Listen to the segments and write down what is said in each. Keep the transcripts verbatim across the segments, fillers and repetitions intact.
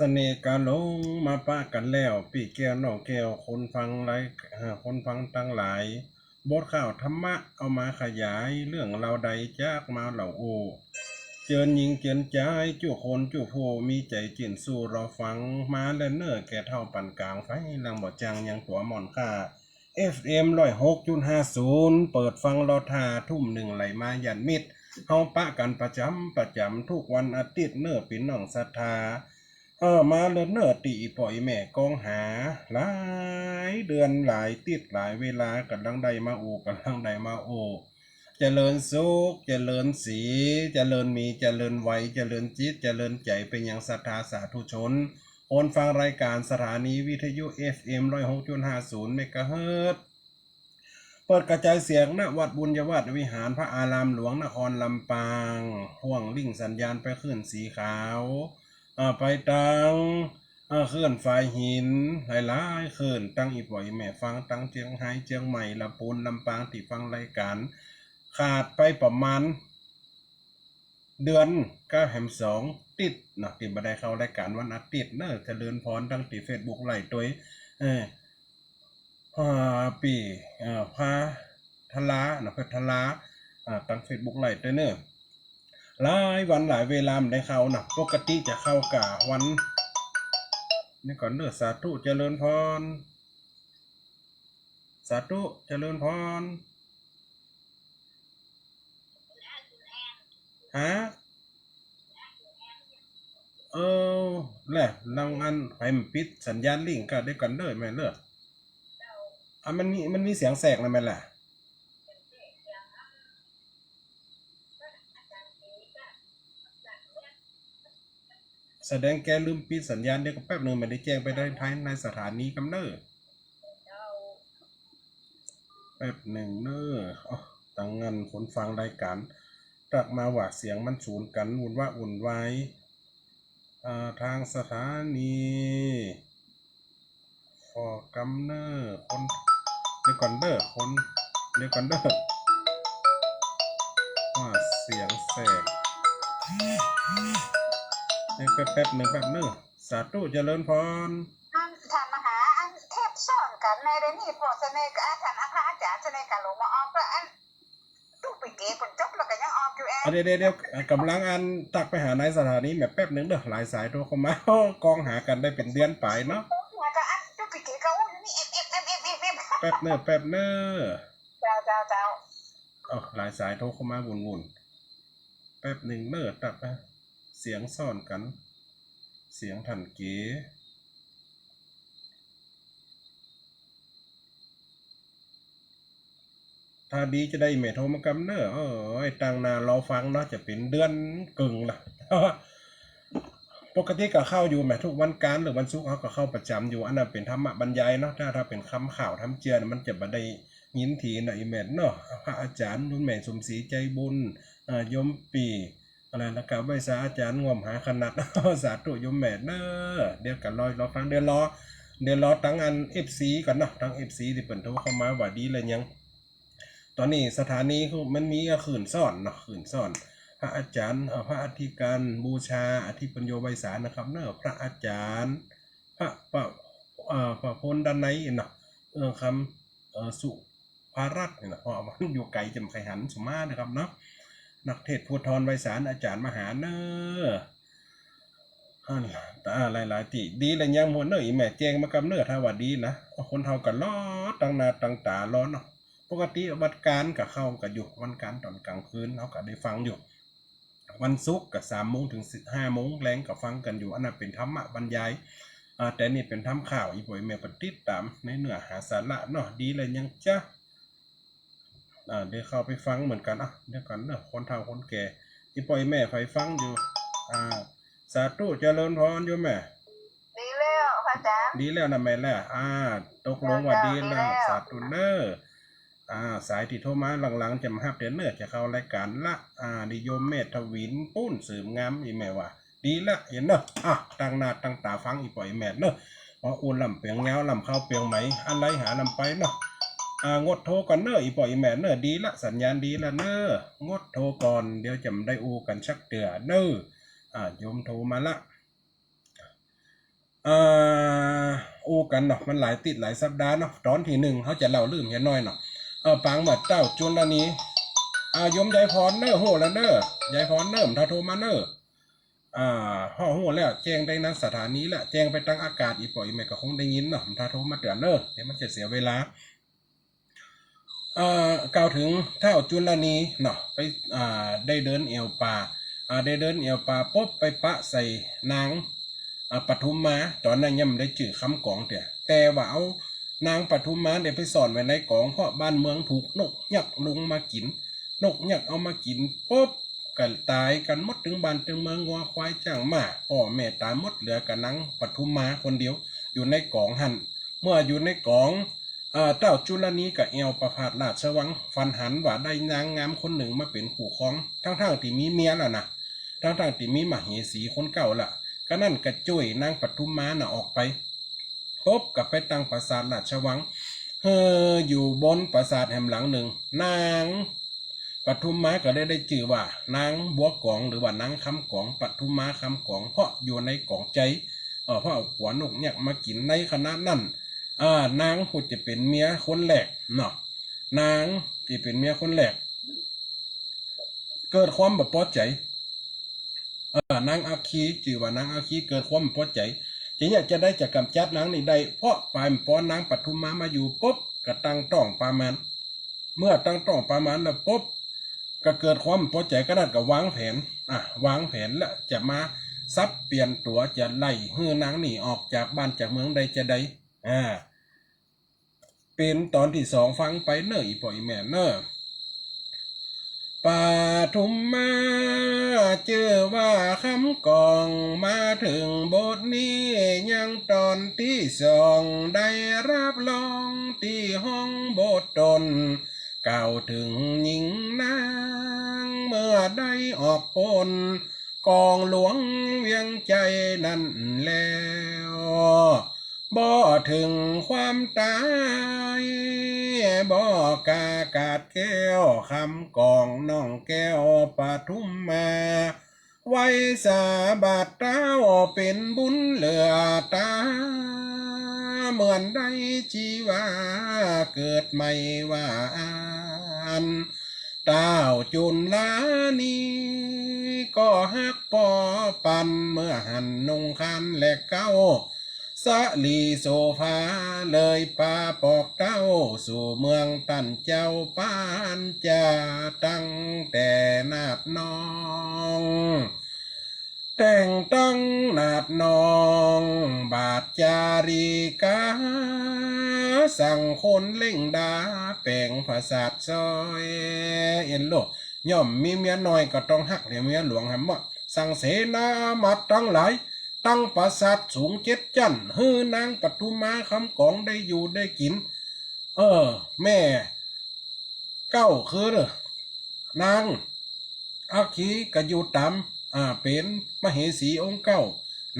สะเน่ห์กาหลงมาปะกั๋นแล้ว ปี้แก้วน้องแก้ว คนฟังหลาย เอ่อ คนฟังตังหลาย บทข่าวธรรมะเอามาขยาย เรื่องราวใดจักมาเล่าอู้ เจิญญิงเจิญจาย จุคนจุผู้ มีใจ๋จื้นสู้รอฟัง มาแล้วเน่อ แก่เฒ่าปานก๋าง ใผหลังบ่จั้งยังตั๋วม่อนค่า เอฟเอ็ม ร้อยหกจุดห้าศูนย์ เปิดฟังรอท่า ทุ่มนึ่งไหลมาญาติมิตร เฮาปะกั๋นประจ๋ำประจ๋ำ กู้วันอาทิตย์เน่อ ปี้น้องศรัทธา เออ มาแล้วเน่อ ตี้อี่ป้ออี่แม่กองหา หลายเดือนหลายติ๊ดหลายเวลา ก่ำลังได้มาอู้ ก่ำลังได้มาอู้ เจริญสุข เจริญศรี เจริญมี เจริญวัย เจริญจิต เจริญใจ๋ เป๋นยังศรัทธาสาธุชน คนฟังรายก๋านสถานีวิทยุ เอฟเอ็ม ร้อยหกจุดห้าศูนย์ เมกะเฮิรตซ์ เปิดกระจายเสียง ณ วัดบุญญาวาสวิหาร พระอารามหลวงนครลำปาง พ่วงลิงก์สัญญาณไปคลื่นสีขาว อ่า ไปตัง อ่า คลื่นฝายหิน หลายๆ คลื่น ตังอี่ป้ออี่แม่ฟัง ตังเจียงฮาย เจียงใหม่ ละปูน ลำปาง ตี้ฟังรายก๋าน ขาดไปประมาณ เดือนกับแหมสองติ๊ดเนาะ ตี้บ่ได้เข้ารายก๋านวันอาทิตย์เน่อ เจริญพร ตังตี้เฟซบุ๊กไลฟ์ตวย เออ อ่า ปี้ อ่า พาทะลาเนาะ เพชรทะลา อ่า ตังเฟซบุ๊กไลฟ์ตวยเน่อ หลายวันหลายเวลาบ่ได้เข้าเนาะ ปกติจะเข้าก้าวัน นี่ก่อนเน่อ สาธุ เจริญพร สาธุ เจริญพร ฮะ เออ แหละ ลางอัน ใผมันปิดสัญญาณลิงก์ก้า เดี๋ยวก่อนเน่อ แม่เน่อ อ่ะ มันมี มันมีเสียงแทรกนะแม่ล่ะ แสดงแกลืมปิดสัญญาณ เดี๋ยวก่อนแป๊บนึ่ง บ่ได้แจ้งไปได้ภายในสถานีกำเน่อ แป๊บนึ่งเน่อ อ๋อ ตังอันคนฟังรายก๋าน ตักมาว่าเสียงมันสูญกั๋น วุ่นวะวุ่นวาย อ่า ตางสถานี ขอกำเน่อ คน เดี๋ยวก่อนเน่อ คน เดี๋ยวก่อนเน่อ ว่าเสียงแทรก เดี๋ยวแป๊บนึ่ง แป๊บนึ่ง สาธุ เจริญพร อันท่านมหา อันเทปซ้อนกั๋นในเดี๋ยวนี้ พวกเสน่ห์กับท่านพระอาจ๋ารย์เสน่ห์กับหลวงมาออก แล้วอัน ตุ๊กปีเก๋เปิ้นจบแล้วก็ยังออกอยู่แอ อ่ะ เดี๋ยว เดี๋ยว เดี๋ยว อ่ะ ก่ำลังอันตักไปหานายสถานีแม่แป๊บนึ่งเน่อ หลายสายโทรเข้ามา กองหากั๋นได้เป๋นเดือนป๋ายเนาะ แล้วก็อันตุ๊กปีเก๋ก็อู้อยู่นี่ เอฟ เอฟ เอฟ เอฟ เอฟ แป๊บเน่อ แป๊บเน่อ เจ้า เจ้า เจ้า เอ้า หลายสายโทรเข้ามาวุ่นๆ แป๊บนึ่งเน่อ ตักไป เสียงซ้อนกั๋น เสียงท่านเก๋ ถ้าดีจะได้แม่โทรมากำเน่อ เอ้ย ตั้งหน้ารอฟังเนาะ จะเป๋นเดือนเกิ่งละ ปกติก็เข้าอยู่แม่ กู้วันก๋านหรือวันศุกร์เฮาก็เข้าประจ๋ำอยู่ อันนั้นเป๋นธรรมะบรรยายเนาะ ถ้า ถ้าเป๋นกำข่าวกำเจือ มันจะบ่ได้ยินถี่เนาะ อี่แม่เนาะ พระอาจ๋ารย์โยมแม่สมศรีใจบุญ อ่า โยมปี้ อะไรนะ กราบไหว้สาอาจ๋ารย์ง่อมหาขนาด สาธุโยมแม่เน่อ เดี๋ยวก่อนรอ รอฟัง เดี๋ยวรอ เดี๋ยวรอตังอัน เอฟซี ก่อนเนาะ ตัง เอฟซี ตี้เปิ้นโทรเข้ามาว่าดีแล้วยัง ต๋อนนี้สถานีคือมันมีคลื่นซ้อนเนาะ คลื่นซ้อน พระอาจ๋ารย์ เอ่อ พระอธิการบูชา อธิปัญโญไพศาลนะครับเนาะ พระอาจ๋ารย์ พระ พระ เอ่อ พระพลด้านในเนาะ เอื้องคำ เอ่อ สุภารัตน์นี่นะ เพราะว่ามันอยู่ไก๋จะบ่ใค่หันสุมานะครับเนาะ นักเทศน์ภูธรไพศาล อาจ๋ารย์มหาเน่อ อัน อ่า หลายๆ ตี้ ดีแล้วยัง หัวเน่อ อี่แม่แจ้งมากำเน่อ ถ้าว่าดีนะ คนเฮาก็รอ ตั้งหน้าตั้งต๋ารอเนาะ ปกติวันก๋านก็เข้าก็อยู่ วันก๋านต๋อนก๋างคืนเฮาก็ได้ฟังอยู่ วันศุกร์ก็สามโมงเถิงสิบ ห้าโมงแลงก็ฟังกั๋นอยู่ อันนั้นเป๋นธรรมะบรรยาย อ่า แต่นี่เป๋นธรรมข่าว อี่ป้ออี่แม่เปิ้นติดต๋ามในเนื้อหาสาระเนาะ ดีแล้วยังจ๊ะ อ่า เดี๋ยวเข้าไปฟังเหมือนกั๋น อ่ะ เดี๋ยวก่อนเนาะ คนเฒ่าคนแก่ อี่ป้ออี่แม่ใฝ่ฟังอยู่ อ่า สาธุ เจริญพรโยมแม่ ดีแล้วพระอาจ๋ารย์ ดีแล้วนะแม่แล่ะ อ่า ตกลงว่าดีแล้ว เจ้า ดีแล้ว สาธุเน่อ อ่า สายตี้โทรมาหลังๆ จะบ่ฮับเตื้อเน่อ จะเข้ารายก๋านละ อ่า นี่โยมแม่ทวินปูนเสริมงาม อี่แม่ว่า ดีละ หันเน่อ อ่ะ ตั้งหน้าตั้งต๋าฟัง อี่ป้ออี่แม่เน่อ ว่าอู้ล้ำเปียงยาว ล้ำเข้าเปียงใหม่ อันใดหานำไปเนาะ อ่า งดโทรก่อนเน่อ อี่ป้ออี่แม่เน่อ ดีละ สัญญาณดีละเน่อ งดโทรก่อน เดี๋ยวจะบ่ได้อู้กั๋นสักเตื้อเน่อ อ่า โยมโทรมาละ อ่า อู้กั๋นเนาะ มันหลายติ๊ดหลายสัปดาห์เนาะ ต๋อนตี้นึ่งเฮาจะเล่าเรื่องเหียน้อยเนาะ เออ ปางว่าเต้าจุลนี อ่า โยมยายพรเน่อ ฮู้แล้วเน่อ ยายพรเน่อ บ่าถ้าโทรมาเน่อ อ่า ฮอดฮู้แล้ว แจ้งได้ณสถานีแล้ว แจ้งไปตางอากาศ อี่ป้ออี่แม่ก็คงได้ยินเนาะ บ่าถ้าโทรมาเตื๋อนเน่อ เดี๋ยวมันจะเสียเวลา เอ่อ กล่าวเถิงเต้าจุลนีเนาะ ไป อ่า ได้เดินแอ่วป่า อ่า ได้เดินแอ่วป่าปุ๊บ ไปปะใส่นาง อ่า ปทุมมา ต๋อนนั้นยังบ่ได้จื้อคำก๋องเตื้อ แต่ว่าเอานางปทุมมาเนี่ยไปซ่อนไว้ในก๋อง เพราะบ้านเมืองถูกนกยักษ์ลงมากิ๋น นกยักษ์เอามากิ๋นปุ๊บ ก็ต๋ายกั๋นหมด เถิงบ้านเถิงเมือง งัวควายจ๊างม้า ป้อแม่ต๋ายหมด เหลือก้านางปทุมมาคนเดียว อยู่ในก๋องหั้น เมื่ออยู่ในก๋อง เอ่อ เต้าจุลนีก็แอ่วประพาสราชวัง ฝันหันว่าได้นางงามคนนึ่งมาเป๋นคู่ครอง ตึงๆ ตี้มีเมียแล้วนะ ตึงๆ ตี้มีมเหสีคนเก่าละ ก็นั้นก็จ้วยนางปทุมมาน่ะออกไป ปุ๊บก็ไปตั้งปราสาทราชวัง เฮอ อยู่บนปราสาทแหมหลังนึ่ง นางปทุมมาก็ได้ ได้จื้อว่านางบัวก๋อง หรือว่านางคำก๋อง ปทุมมาคำก๋อง เพราะอยู่ในก๋องใจ๋ เออ เพราะเอากั๋วนกยักษ์มากิ๋น ในขณะนั้น อ่า นางผู้จะเป๋นเมียคนแรกเนาะ นางตี้เป๋นเมียคนแรก เกิดความบ่ปอใจ๋ เออ นางอัคคี จื้อว่านางอัคคี เกิดความบ่ปอใจ๋ จะเยียะจาใดจะก๋ำจัดนางนี่ได้ เพราะปายบ่ปอนนางปทุมมามาอยู่ปุ๊บ ก็ตั้งต๊องปามาน เมื่อตั้งต๊องปามานแล้วปุ๊บ ก็เกิดความบ่ปอใจ๋ ก็นั้นก็วางแผน อ่ะ วางแผนแล้วจะมาสับเปลี่ยนตั๋ว จะไล่หื้อนางนี่ออกจากบ้านจากเมืองได้จาใด อ่า เป๋นต๋อนตี้สอง ฟังไปเน่อ อี่ป้ออี่แม่เน่อ ปทุมมา จื้อว่าคำก๋อง มาเถิงบทนี้ยังต๋อนตี้สอง ได้ฮับรองตี้ห้องบทต๋น กล่าวเถิงหญิงนาง เมื่อได้ออกป๊นก๋องหลวงเวียงใจ๋นั้นแล้ว บ่เถิงความต๋าย บ่กล้ากาดแก้ว คำก๋องน้องแก้วปทุมมา ไหว้สาบาทเต้าเป๋นบุญเหลือต๋า เหมือนได้จีวาเกิดใหม่ว่าอั้น เต้าจุลนีก็ฮักป้อปาน เมื่อหันนุ่งขานและเก๊า สะหลีโสภาเลยปาปอกเต้า สู่เมืองต้านเจ้าปานจา ตั้งแต่นาดนอง แต่งตั้งนาดนอง บาทจาริกา สั่งคนเร่งดา แป๋งผสาทซอย เอ็นโล ย่อมมีเมียน้อยก็ต้องฮักเหลือเมียหลวงแหมเนาะ สั่งเสนาอามาตย์ตังหลาย ตั้งผสาทสูงเจ็ดจั้น หื้อนางปทุมมาคำก๋องได้อยู่ได้กิ๋น เออ แม่เก๊าคือนางอัคคีก็อยู่ต๋าม อ่า เป๋นมเหสีองค์เก๊า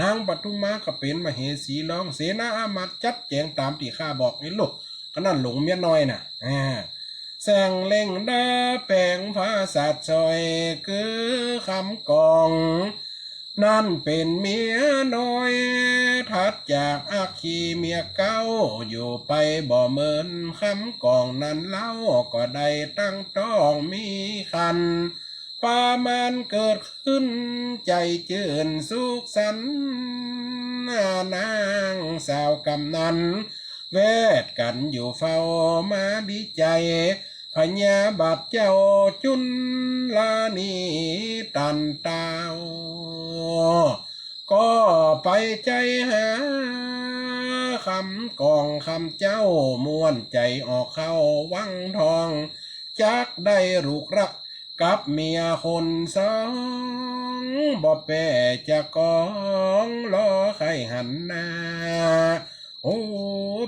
นางปทุมมาก็เป๋นมเหสีรอง เสนาอามาตย์จัดแจ๋งต๋ามตี้ข้าบอก เอ็นโล ก็นั้นหลงเมียน้อยน่ะ อ่า สั่งเร่งดาแป๋งผสาทซอย คือคำก๋อง นั้นเป๋นเมียน้อย ถัดจากอัคคีเมียเก๊า อยู่ไปบ่เมิน คำก๋องนั้นเล่าก็ได้ตั้งต๊องมีครรภ์ ปามานเกิดขึ้น ใจ๋จื้นสุขสันต์ นางสาวกำนัน แวดกั๋นอยู่เฝ้ามาดีใจ๋ พญาบาทเจ้าจุลนีตันเต้า ก็ไปใจ๋หาคำก๋องคำเจ้า ม่วนใจ๋ออกเข้าวังทอง จักได้ลูกรักกับเมียคนสอง บ่แป้จะกองรอใค่หันหน้า โอ้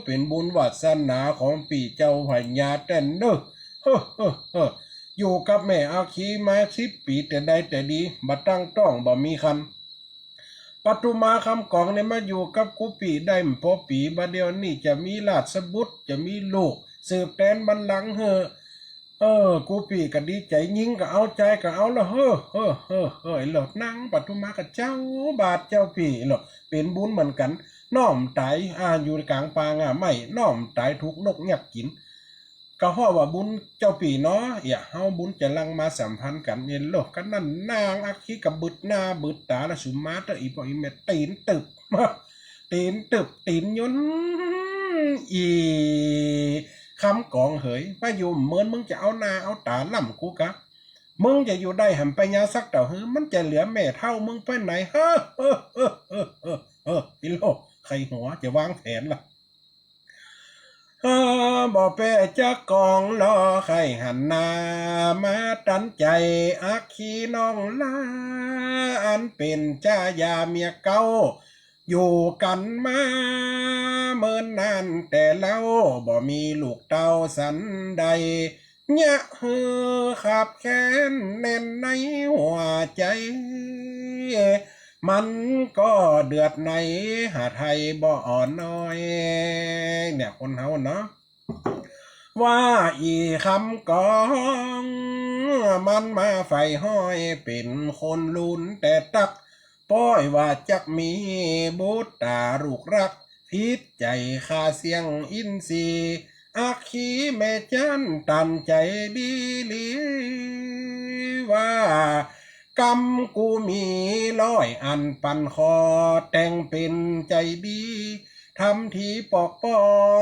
เป๋นบุญวาสนาของปี้เจ้าพญาแต๊นเน่อ เฮ้อ เฮ้อ เฮ้อ อยู่กับแม่อัคคีมาสิบปี๋แต่ใดแต่ดี บ่ตั้งต๊องบ่มีครรภ์ ปทุมมาคำก๋องเนี่ยมาอยู่กับกู้ปี้ได้บ่ปอปี๋ บ่าเดี่ยวนี้จะมีราชบุตร จะมีลูกสืบแตนบัลลังก์เฮ้อ เออ กู้ปี้ก็ดีใจ๋ ญิงก็เอา จายก็เอาละ เฮ้อ เฮ้อ เฮ้อ เฮ้อ เอ้ย โลด นางปทุมมาก็เจ้าบาทเจ้าปี้ เอ้ย โลด เป๋นบุญเหมือนกั๋น น้อมต๋าย อ่า อยู่ก๋างป่าง่าไม้ น้อมต๋ายถูกนกยักษ์กิ๋น ก็เพราะว่าบุญเจ้าปี้เนาะ เอียะ เฮาบุญจะหลั่งมาสัมพันธ์กั๋นเอ็นโลก ก็นั้นนางอัคคีก็บึดหน้าบึดต๋าละ สุมมาเต๊อะ อี่ป้ออี่แม่ ตี๋นตึบ ตี๋นตึบ ตี๋นยุน อี่คำก๋องเหย มาอยู่เมิน มึงจะเอาหน้าเอาต๋าล้ำกูกา มึงจะอยู่ได้แหมไปยาวสักเต้าหื้อ มันจะเหลือแม่เฒ่ามึงไปไหน เฮ้อ เฮ้อ เฮ้อ เฮ้อ เฮ้อ เฮ้อ เฮ้อ อีโลก ใค่หัวจะวางแผนละ เออ บ่แป๊จักก๋องลอ ใค่หันหน้ามาตันใจ๋ อัคคีน้องหล้า อันเป๋นจายาเมียเก๊า อยู่กั๋นมาเมินนานแต่เล่า บ่มีลูกเต้าสันใด เยียะหื้อคับแค้นแน่นในหัวใจ๋ มันก็เดือดในหาไทยบ่น้อย เนี่ย คนเฮาเนาะ ว่าอี่คำก๋อง มันมาใฝ่ฮ้อย เป๋นคนลุนแต่ตั๊ก ป้อยว่าจักมีบุตราลูกรัก ผิดใจ๋ข้าเสี้ยงอินทรีย์ อัคคีแม่จั๊นตันใจ๋ดีหลี ว่ากำกูมีร้อยอันปันขอ แต่งเป๋นใจ๋ดี ทำทีปอกป้อ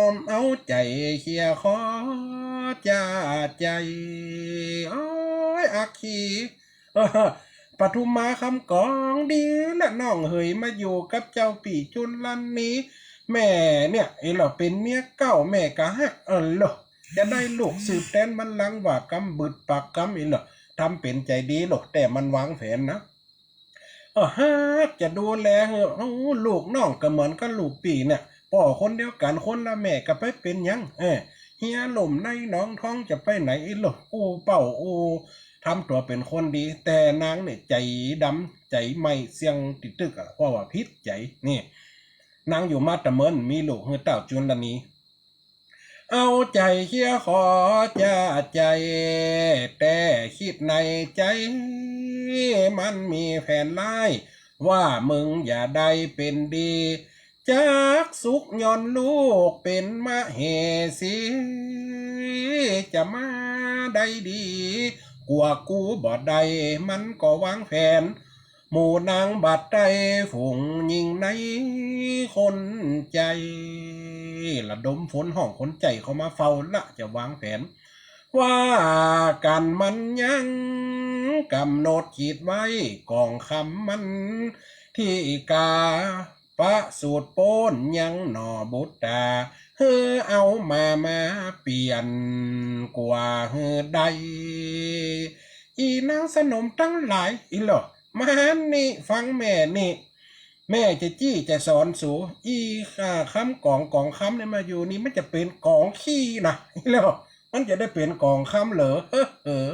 ง เอาใจ๋เคียขอจ้าใจ๋ โอ๊ย อัคคี เออ ปทุมมาคำก๋อง ดีละน้องเหย มาอยู่กับเจ้าปี้จุลนี แม่เนี่ย เออ เป๋นเมียเก๊าแม่ก็ฮัก เออ โลก จะได้ลูกสืบแตนบัลลังก์ ว่ากำบึดปากกำ เออ โลก ทำเป๋นใจ๋ดีโลก แต่มันวางแผนนะ เออ ฮักจะดูแลหื้อ เอ้า ลูกน้องก็เหมือนกับลูกปี้เนี่ย ป้อคนเดียวกั๋น คนละแม่ก็ไปเป๋นหยัง เออ เฮียล่มในหนองทองจะไปไหน เออ โลก อู้เป้าอู้ ทำตั๋วเป๋นคนดี แต่นางเนี่ยใจ๋ดำใจ๋ไหม้เสี้ยงติดตึกอะ เพราะว่าผิดใจ๋ นี่ นางอยู่มาแต่เมิน มีลูกหื้อเต้าจุลนี เอาใจ๋เคียขอจ้าใจ๋ แต่กึ๊ดในใจ๋ มันมีแผนร้าย ว่ามึงอย่าได้เป๋นดี จักสุขย้อนลูกเป๋นมเหสี จะมาได้ดีกว่ากูบ่ได้ มันก็วางแผน หมู่นางบาดใต้ฝูงญิงในคนใจ๋ ระดมฝนฮ้องคนใจ๋เข้ามาเฝ้าละ จะวางแผน ว่ากั๋นมันยังก๋ำหนดกึ๊ดไว้ ก๋องคำมันตี้ก๋า ประสูติป๊นยังหน่อบุตรา หื้อเอามามาเปลี่ยนกว่าหื้อได้ อี่นางสนมตังหลาย เออ โลก มานี่ฟังแม่นี่ แม่จะจี้จะสอนสู อี่ อ่า คำก๋อง ก๋องคำเนี่ยมาอยู่นี่ มันจะเป๋นก๋องขี้นะ เออ โลก มันจะได้เป๋นก๋องคำเหรอ เฮ้อ เออ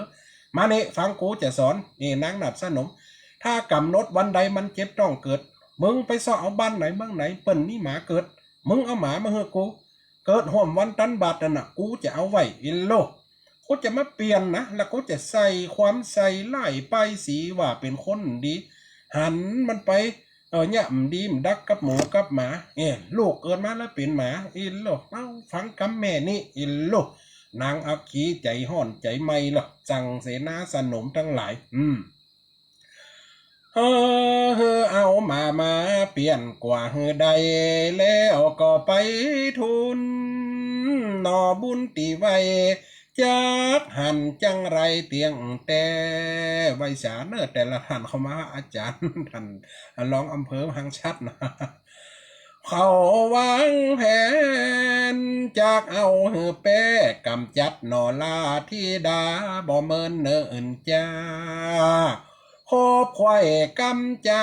มานี่ฟังกูจะสอน นี่นางนัดสนม ถ้ากำหนดวันใดมันเจ็บต๊องเกิด มึงไปเซาะเอาบ้านไหนเมืองไหน เปิ้นมีหมาเกิด มึงเอาหมามาหื้อกู เกิดฮ่วมวันตันบาตรนั่นน่ะ กูจะเอาไว้ เออ โลก กูจะมาเปลี่ยนนะ แล้วกูจะใส่ความใส่ร้ายป้ายสีว่าเป๋นคนดี หันมันไป เออ เยียะบ่ดีบ่ดักกับหมูกับหมา เออ ลูกเกิดมาแล้วเป๋นหมา เออ โลก เอ้า ฟังกำแม่นี่ เออ โลก นางอัคคีใจ๋ฮ้อนใจ๋ไหม้ละ สั่งเสนาสนมตังหลาย อืม เออ เอาหมามาเปลี่ยนกว่าหื้อได้ แล้วก็ไปทูลหน่อบุญตี้ไหว้ จักหันจังไรเตียงแต่ ไหว้สาเนอะ แต่ละต้านเข้ามา อาจ๋ารย์ต้านรองอำเภอฮังฉัตรนะ เขาวางแผนจักเอาหื้อแป๊ก๋ำจัดหน่อราชธิดา บ่เมินเนิ่นจ้า คบไขว่ก๋ำจ๋า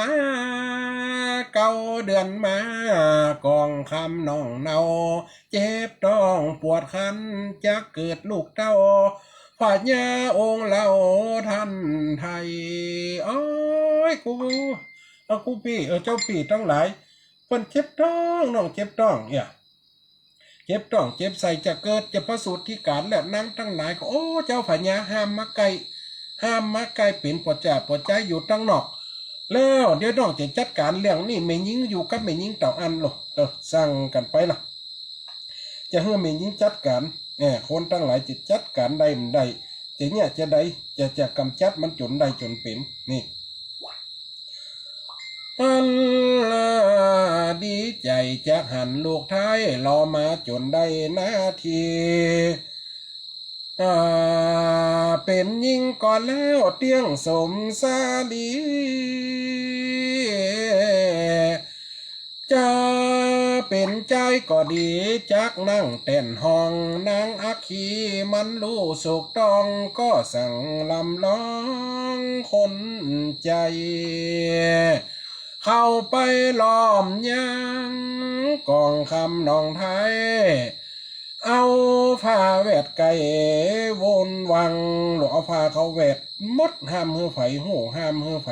เก้าเดือนมา ก๋องคำน้องเนา เจ็บต๊องปวดครรภ์ จักเกิดลูกเต้า พญาองค์เหล่าทันไทย โอ๊ย กู เออ กูปี้ เออ เจ้าปี้ตังหลาย เปิ้นเจ็บต๊อง น้องเจ็บต๊อง เนี่ย เจ็บต๊องเจ็บไส้ จะเกิดจะประสูติก๋านแล้ว นางตังหลายก็ โอ้ เจ้าพญาห้ามมาใก้ ห้ามมาใก้ เป๋นป่อจ๋าป่อใจ๊อยู่ตังนอก แล้วเดี๋ยวน้องจะจัดก๋านเรื่องนี้ แม่ญิงอยู่กับแม่ญิงเต้าอั้นโลด เออ สั่งกั๋นไปละ จะหื้อแม่ญิงจัดก๋าน เออ คนตังหลายจะจัดก๋านได้บ่ได้ จะเยียะจาใด จะ จะก๋ำจัดมันจ๋นได้จ๋นเป๋น นี่ อันละดีใจ๋จักหันลูกไท้ รอมาจ๋นได้นาที อ่า เป๋นญิงก่อนแล้วเตี้ยงสมสาลี จะเป๋นจายก็ดี จักนั่งแต้นห้อง นางอัคคีมันฮู้สุกต้อง ก็สั่งลำร้องคนใจ๋ เข้าไปล้อมยัง กองคำหนองไท้ เอาผ้าแวดไก้วนวัง ลูกเอาผ้าเข้าแวดหมด ห้ามหื้อใผฮู้ ห้ามหื้อใผ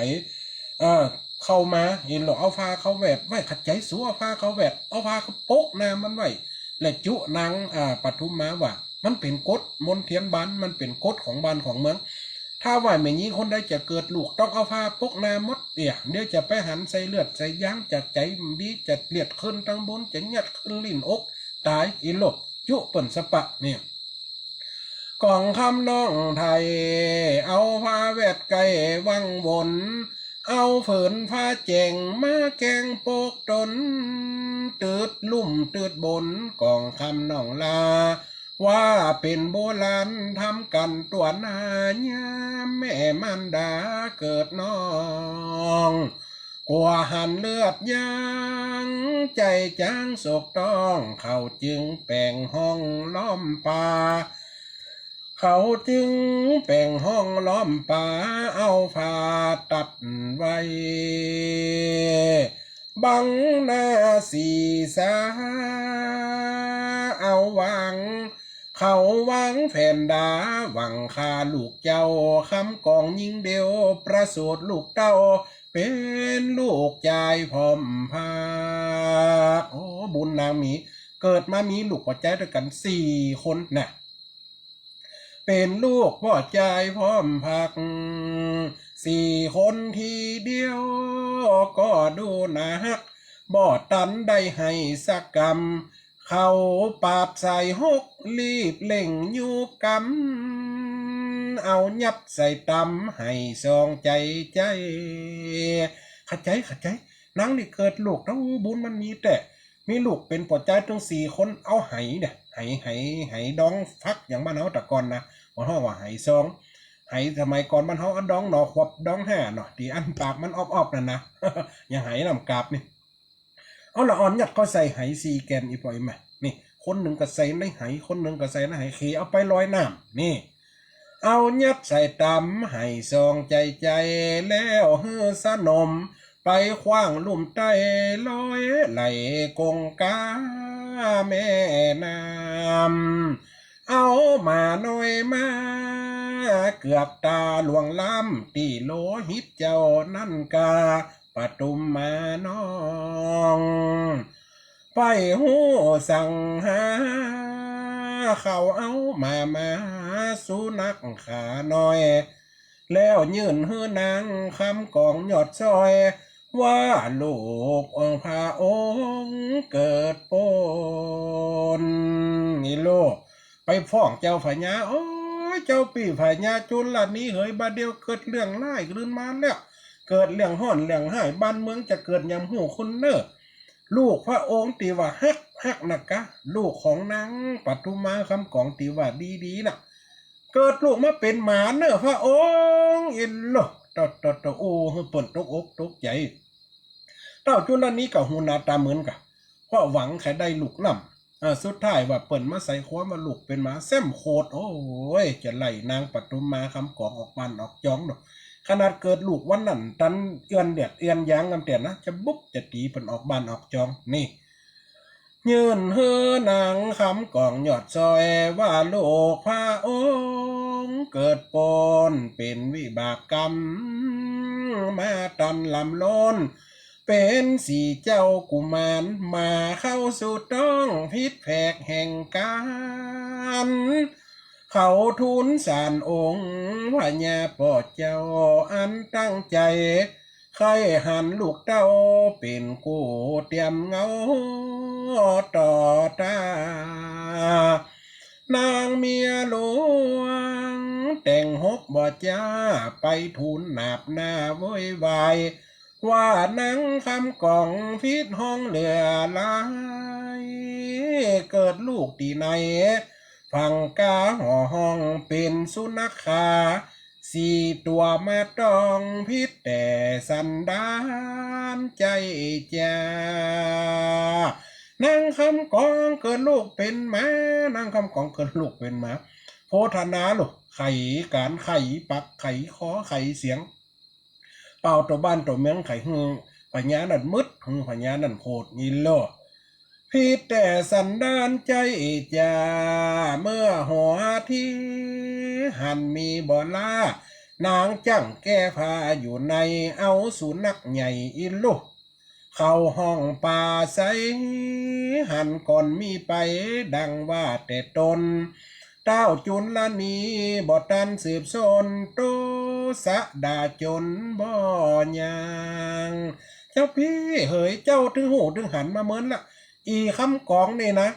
เอ่อ เข้ามา เห็นลูกเอาผ้าเข้าแวดไว้ ขัดใจ๋สู เอาผ้าเข้าแวด เอาผ้าเข้าปกหน้ามันไว้ และจุนาง อ่า ปทุมมาว่า มันเป๋นกฎมนเตียนบ้าน มันเป๋นกฎของบ้านของเมือง ถ้าว่าแม่ญิงคนใดจะเกิดลูก ต้องเอาผ้าปกหน้าหมด เดี๋ยว เดี๋ยวจะไปหันใส่เลือดใส่ยาง จะใจ๋บ่ดี จะเลือดขึ้นตังบน จะเยียดขึ้นลิ้นอก ต๋าย อีโลก จุเปิ้นสะปะ เนี่ย กองคำหนองไท้ เอาผ้าแวดไก้วังวน เอาเผินผ้าแจ้งมาแก้งปกต๋น ตืดลุ่มตืดบน กองคำหนองลา ว่าเป๋นโบราณทำกั๋นตั๋วหน้า ยามแม่มารดาเกิดน้อง กั๋วหันเลือดยาง ใจ๋จางสุกต้อง เขาจึงแป๋งห้องล้อมป่า เขาจึงแป๋งห้องล้อมป่า เอาผ้าตัดไว้ บังหน้าศีรษะ เอาวาง เขาวางแผนดา หวังฆ่าลูกเจ้า คำกองญิงเดียว ประสูติลูกเต้า เป๋นลูกจายพร้อมพรรค โอ้ บุญนางมี เกิดมามีลูกป้อจายตวยกั๋นสี่คนน่ะ เป๋นลูกป้อจายพร้อมพรรค สี่คนทีเดียว ก็ดูน่าฮัก บ่ตันได้ไห้สักกำ เขาปาดใส่หก รีบเร่งยูบกำ เอายัดใส่ตำ ไห้ซองใจ๋ใจ๋ ขัดใจ๋ ขัดใจ๋ นางนี่เกิดลูกเต้า บุญมันมีแต๊ มีลูกเป๋นป้อจายตึงสี่คน เอาไห้เนี่ย ไห้ ไห้ ไห้ดองฟัก อย่างบ้านเฮาแต่ก่อนนะ บ่ฮ้องว่าไห้ซอง ไห้สมัยก่อนบ้านเฮาเอาดองหน่อขวบ ดองห่าเนาะ ตี้อันปากมันออบๆ นั่นนะ อย่างไห้น้ำกาบนี่ เอาละอ่อนยัดเข้าใส่ไห้สี่แก่น อี่ป้ออี่แม่ นี่ คนนึ่งก็ใส่ในไห้ คนนึ่งก็ใส่ในไห้ เขเอาไปลอยน้ำ นี่ เอายัดใส่ตำ ไห้ซองใจ๋ใจ๋ แล้วหื้อสนม ไปขว้างลุ่มใต้ ลอยไหลกงกาแม่น้ำ เอาหมาน้อยมา เกือบต๋าล่วงล้ำ ตี้โลหิตเจ้านั้นกา ปทุมมาน้อง ไปฮู้สั่งหา เขาเอาหมามา สุนัขขาน้อย แล้วยื่นหื้อนางคำกองยอดซอย ว่าลูกองค์พระองค์เกิดป๊น นี่ลูก ไปฟ้องเจ้าพญา โอ้ย เจ้าปี้พญาจุลนีเหย บ่าเดี่ยวเกิดเรื่องร้ายขึ้นมาแล้ว เกิดเรื่องฮ้อนเรื่องฮ้าย บ้านเมืองจะเกิดหยังฮู้คุณเน่อ ลูกพระองค์ตี้ว่าฮัก ฮักนักกา ลูกของนางปทุมมาคำกองตี้ว่าดีๆ น่ะ เกิดลูกมาเป๋นหมาเน่อพระองค์ เอ็นโล ตอ ตอ ตอ โอ้ หื้อเปิ้นตกอกตกใจ๋ เต้าจุลนีก็หูหนาต๋ามึนกา เพราะหวังใค่ได้ลูกน้ำ อ่า สุดท้ายว่าเปิ้นมาใส่ความว่าลูกเป๋นหมาแซ่มโขด โอ้ย จะไล่นางปทุมมาคำกองออกบ้านออกจองเนาะ ขนาดเกิดลูกวันนั้นตันเอือนเดียดเอือนยางกำเตียนนะ จะบุกจะตี๋เปิ้นออกบ้านออกจอง นี่ ยื่นหื้อนางคำกองยอดซอย ว่าลูกพระองค์เกิดป๊น เป๋นวิบากกรรม มาตันลำล้น เป๋นสี่เจ้ากุมาร มาเข้าสู่ต้องผิดแผกแห่งกาล เขาทูลสารองค์พญาป้อเจ้าอันตั้งใจ๋ ใค่หันลูกเต้าเป๋นกู้เตียมเหง้าต่อตา นางเมียหลวงแต่งหกบ่จ้า ไปทูลหนาบหน้าโวยวาย ว่านางคำก๋องผิดห้องเหลือหลาย เกิดลูกตี้ไหน ฝังก๋าห่อห้องเป๋นสุนัขขา สี่ตั๋วมาต้องผิดแต่สันดานใจ้จ้า นางคำก๋องเกิดลูกเป๋นหมา นางคำก๋องเกิดลูกเป๋นหมา โพธนาลูก ไขก๋าน ไขปัก ไขคอ ไขเสียง เป่าตั๋วบ้านตั๋วเมือง ไขหื้อผญานั้นมืด หื้อผญานั้นโขด นี่โล ผิดแต่สันดานใจ้จ้า เมื่อหัวตี้หันมีบ่ล้า นางจั้งแก้ผ้าอยู่ใน เอาสุนัขใหญ่อี้ลูก เข้าห้องป่าใส หันก่อนมีไป ดังว่าแต่ต้น เต้าจุลนีบ่ตันสืบสน ตุ๊สดาจ๋นบ่ยัง เจ้าปี้เหย เจ้าตึงฮู้ตึงหันมาเมินละ อีคำก๋องนี่นะ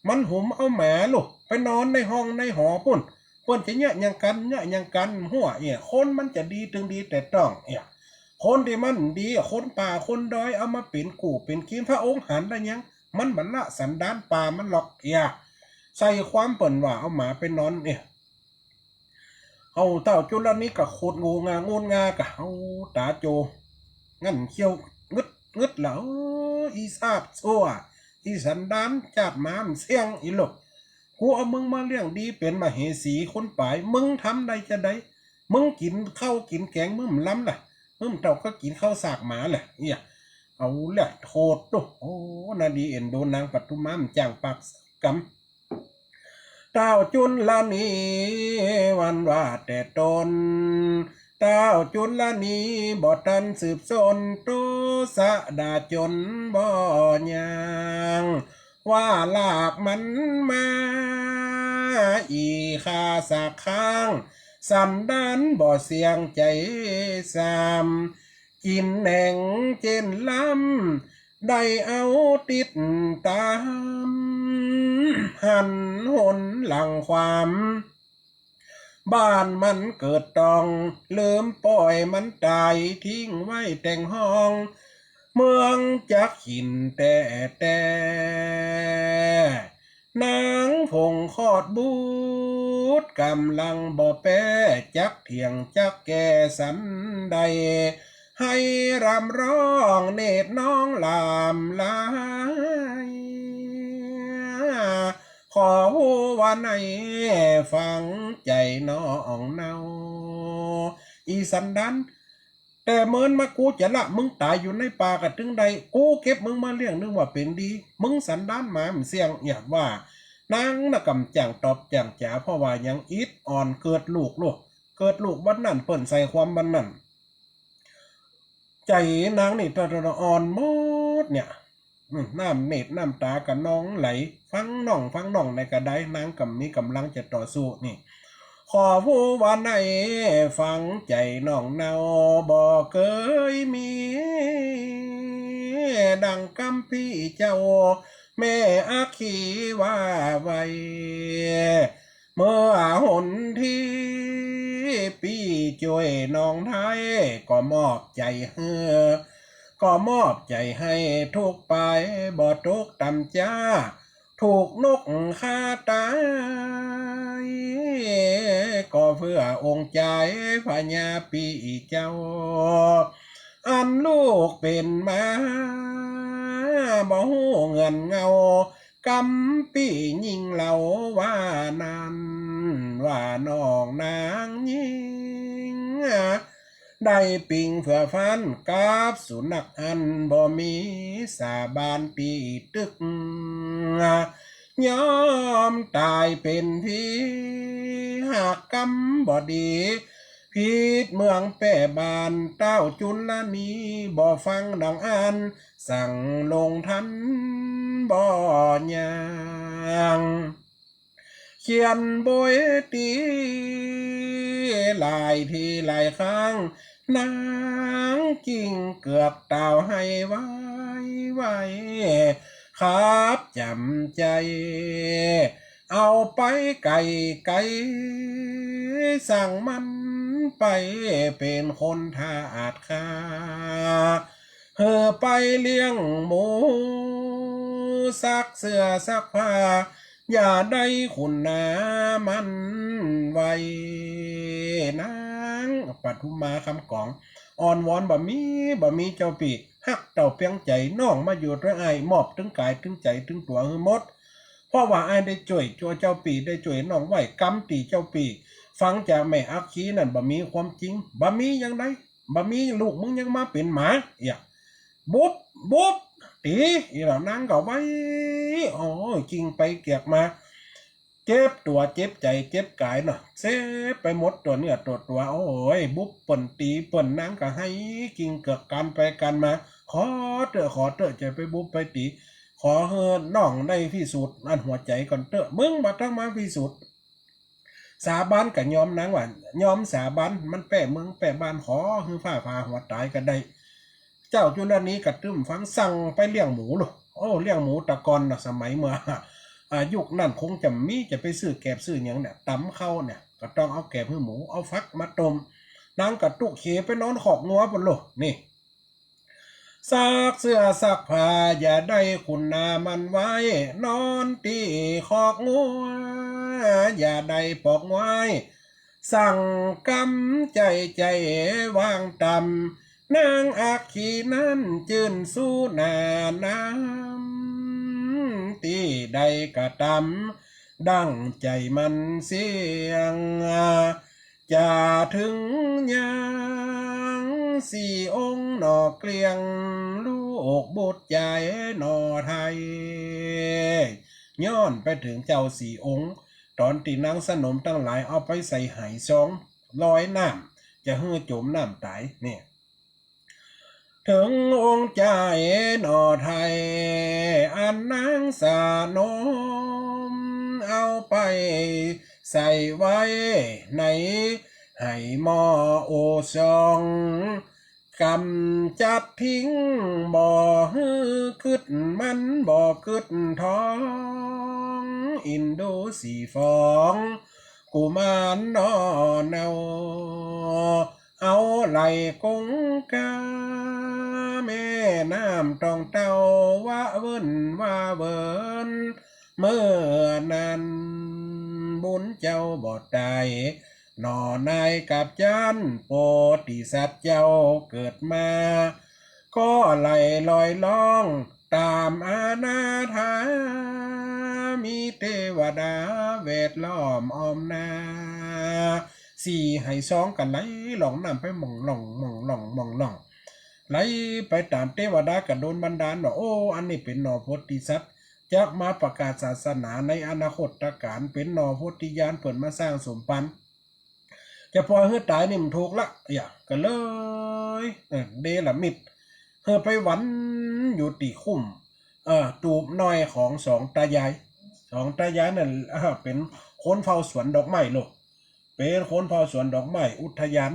มันหุมเอาหมาลูก ไปนอนในห้องในหอปู้น เปิ้นจะเยียะหยังกั๋น เยียะหยังกั๋น หัวเอี้ย คนมันจะดีตึงดีแต่ต้องเอี้ย คนตี้มันดี คนป่าคนดอย เอามาเป๋นกู้เป๋นเคียง พระองค์หันได้ยัง มันบ่ละสันดานป่ามันหรอกเอี้ย ใส่ความเปิ้นว่าเอาหมาไปนอนเอี้ย เอาเต้าจุลนีก็โขดโงงาโงนงา ก็เอาต๋าโจ งั่นเขี้ยวงึดงึดละ เออ อีซาบซั่ว อีสันดานจาดหมาบ่เสี้ยง อีลูก กูเอามึงมาเลี้ยงดีเป๋นมเหสีคนป๋าย มึงทำได้จาใด มึงกิ๋นข้าวกิ๋นแก๋งมึงบ่ล้ำละ มึงเต้าก็กิ๋นข้าวสากหมาแหละ เอี้ย เอาแหละโขดตุ๊ โอ้ นาดีเอ็นดูนางปัทุมาบ่จ้างปากกำ เต้าจุลนีวันว่าแต่ต้น เต้าจุลนีบ่ตันสืบสน ตุ๊สดาจ๋นบ่ยัง ว่าลากมันมา อีข้าสักข้าง สันดานบ่เสี้ยงใจ้ซ้ำ กิ๋นแหนงเจ๊นล้ำ ได้เอาติดต๋าม หันหนหลังความ บ้านมันเกิดต้อง ลืมป่อยมันต๋าย ทิ้งไว้แต่งห้อง เมืองจักหินแต๊แต๊ นางผงคลอดบุตรก๋ำลังบ่แป๊ จักเถียงจักแก้สันใด ให้รำร้องเนตรนองหลามไหล ขอฮู้ว่าใน ฝังใจ๋น้องเนา อีสันดาน แต่เมินมากูจะละมึงต๋ายอยู่ในป่าก็ตึงได้ กูเก็บมึงมาเลี้ยงนึกว่าเป๋นดี มึงสันดานหมาบ่เสี้ยง เอี้ย ว่านางน่ะก่ำจ้างตอบจ้างจ๋า เพราะว่ายังอิดอ่อน เกิดลูกลูก เกิดลูกวันนั้นเปิ้นใส่ความวันนั้น ใจ๋นางนี่ตะ ตะ ตะอ่อนหมดเนี่ย อืม น้ำเนตรน้ำต๋าก็นองไหล ฟังน้อง ฟังน้องในก็ได้ นางก็มีก๋ำลังจะต่อสู้นี่ ขอฮู้ว่าใน ฝังใจ๋น้องเนา บ่เกยมี ดังกำปี้เจ้า แม่อัคคีว่าไว้ เมื่อหนตี้ปี้จ้วยน้องไท้ ก็มอบใจ๋หื้อ ก็มอบใจ๋หื้อทุกไป บ่ตกต่ำจ้า ถูกนกฆ่าต๋าย ก็เพื่อองค์จายพญาปี้เจ้า อันลูกเป๋นมา บ่ฮู้เงื่อนเงา กำปี้ยิ่งเล่าว่านั้น ว่าน้องนางญิง ได้ปิงเฟื่อฟันกับสุนัขอันบ่มี สาบานตี้ตึก ยอมต๋ายเป๋นผี หากกำบ่ดี ผิดเมืองแป้บ้าน เต้าจุลนี บ่ฟังดังอั้น สั่งลงทันบ่ยัง เขียนโบยตี๋ หลายทีหลายครั้ง นางกิ่งเกือกเต้าไห้ไวไว ครับจ๋ำใจ๋ เอาไปไก๋ไก๋ สั่งมันไปเป๋นคนทาสข้า หื้อไปเลี้ยงหมู ซักเสื้อซักผ้า อย่าได้ขุนหนามันไว้ นางปทุมมาคำก๋อง อ้อนวอน บ่มี บ่มีเจ้าปี้ ฮักเต้าเปียงใจ๋ น้องมาอยู่ตวยอ้าย มอบตึงก๋ายตึงใจ๋ตึงตั๋วหื้อหมด เพราะว่าอ้ายได้จ้วย เจ้าปี้ได้จ้วยน้องไว้ กำตี้เจ้าปี้ฟังจากแม่อัคคีนั้นบ่มีความจริง บ่มีอย่างใด บ่มี ลูกมึงยังมาเป๋นหมา เอี้ย บุบ บุบ ตี๋ อี่เหล่านางก็ไว้ โอ้ย กิ่งไปเกือกมา เจ็บตั๋วเจ็บใจ๋เจ็บก๋ายเนาะ เจ็บไปหมดตั๋วเนื้อตั๋วตั๋ว โอ้ย บุบเปิ้นตี๋เปิ้น นางก็ไห้ กิ่งเกือกกานไปกานมา ขอเต๊อะ ขอเต๊อะ จะไปบุบไปตี๋ ขอหื้อน้องได้พิสูจน์อันหัวใจ๋ก่อนเต๊อะ มึงบ่ต้องมาพิสูจน์ สาบานก็ยอม นางว่ายอมสาบาน มันแป้เมืองแป้บ้าน ขอหื้อฟ้าผ่าหัวต๋ายก็ได้ เจ้าจุลนีก็ตึ้มฟัง สั่งไปเลี้ยงหมูโลด โอ้ เลี้ยงหมูตะก่อนเนาะ สมัยเมื่อ อ่า ยุคนั้นคงจะมี จะไปซื้อแกบซื้อหยังเนี่ย ต๋ำข้าวเนี่ย ก็ต้องเอาแกบหื้อหมู เอาฟักมาต้ม นางก็ตุ๊เขไปนอนคอกงัวปู้นโลด นี่ ซักเสื้อซักผ้า อย่าได้ขุนหนามันไว้ นอนตี้คอกงัว อย่าได้ปอกงัว สั่งกำใจ๋ใจ๋วางต่ำ นางอัคคีนั้นจื้นสู้หน้าน้ำ ตี้ใดก็ต๋ามดั่งใจ๋มันเสี้ยง จะเถิงยางสี่องค์หน่อเกลี้ยง ลูกบุตรใจ๋หน่อไทย ย้อนไปเถิงเจ้าสี่องค์ ต๋อนตี้นางสนมตังหลายเอาไปใส่ไหซอง ลอยน้ำ จะหื้อจ๋มน้ำต๋ายเนี่ย เถิงองค์ใจ๋หน่อไทย อันนางสนมเอาไปใส่ไว้ในไหหม้อโอซอง กำจัดทิ้ง บ่หื้อกึ๊ดมัน บ่กึ๊ดทอง อินดูสี่ฟอง กุมารหน่อเนา เอาไหลกงกา แม่น้ำตองเต้า วะเวิ้นวะเวิ้น เมื่อนั้นบุญเจ้าบ่ต๋าย หน่อนายกับจัน โพธิสัตว์เจ้าเกิดมา ก็ไหลลอยล่องต๋ามอนาถา มีเตวดาแวดล้อมอ้อมนา สี่ไหซองก็ไหลล่องน้ำไปหม่องล่อง หม่องล่อง หม่องล่อง ไหลไปต๋ามเตวดาก็โดนบันดาลว่า โอ้ อันนี้เป๋นหน่อโพธิสัตว์ จักมาประกาศศาสนาในอนาคตกาล เป๋นหน่อโพธิญาณ เปิ้นมาสร้างสมปัน จะปล่อยหื้อต๋ายนี่มันถูกละ เอี้ย ก็เลย เออ เนรมิตหื้อไปหวันอยู่ตี้คุ้ม เออ ตูบน้อยของสองต๋ายาย สองต๋ายายนั้น เออ เป๋นคนเฝ้าสวนดอกไม้โลด เป๋นคนเฝ้าสวนดอกไม้อุทยาน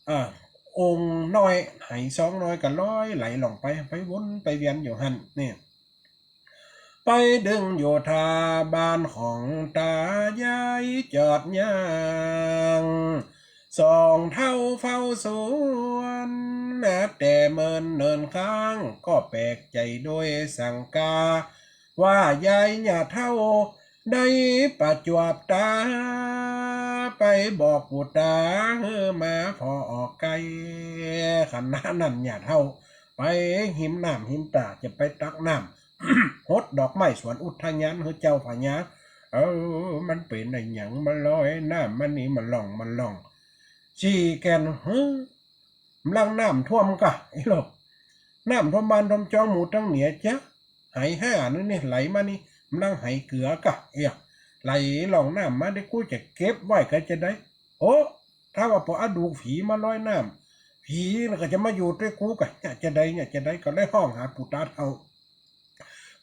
อ่า องค์น้อย ไหซองน้อยก็ลอยไหลล่องไป ไปวนไปเวียนอยู่หั้น เนี่ย ไปเถิงโยธาบ้านของต๋ายายจอดย่าง สองเฒ่าเฝ้าสวน แต่เมินเนินค้าง ก็แปลกใจ๋โดยสังกา ว่ายายหญ้าเฒ่า ได้ประจวบต๋า ไปบอกปู่ต๋าหื้อมาผ่อออกไก่ ขณะนั้นหญ้าเฒ่าไปฮิมน้ำฮิมต๋า จะไปตักน้ำ หดดอกไม้สวนอุทยานหื้อเจ้าพญา เออ มันเป๋นอะหยัง มันลอยน้ำมานี่ มันล่อง มันล่อง สี่แก่น หื้อ มันลังน้ำท่วมกะ อีหลอ น้ำท่วมบ้านท่วมจองหมู่ตังเหนือจ๊ะ ไหห้านี่นี่ไหลมานี่ มันลังไหเกือกะ เอี้ย ไหลล่องน้ำมา เดี๋ยวกูจะเก็บไว้ก็จะได้ โอ้ ถ้าว่าปออะดูกผีมาลอยน้ำ ผีน่ะก็จะมาอยู่ตวยกูกะ เนี่ยจะได้ เนี่ยจะได้ ก็เลยฮ้องหาปู่ต๋าเฒ่า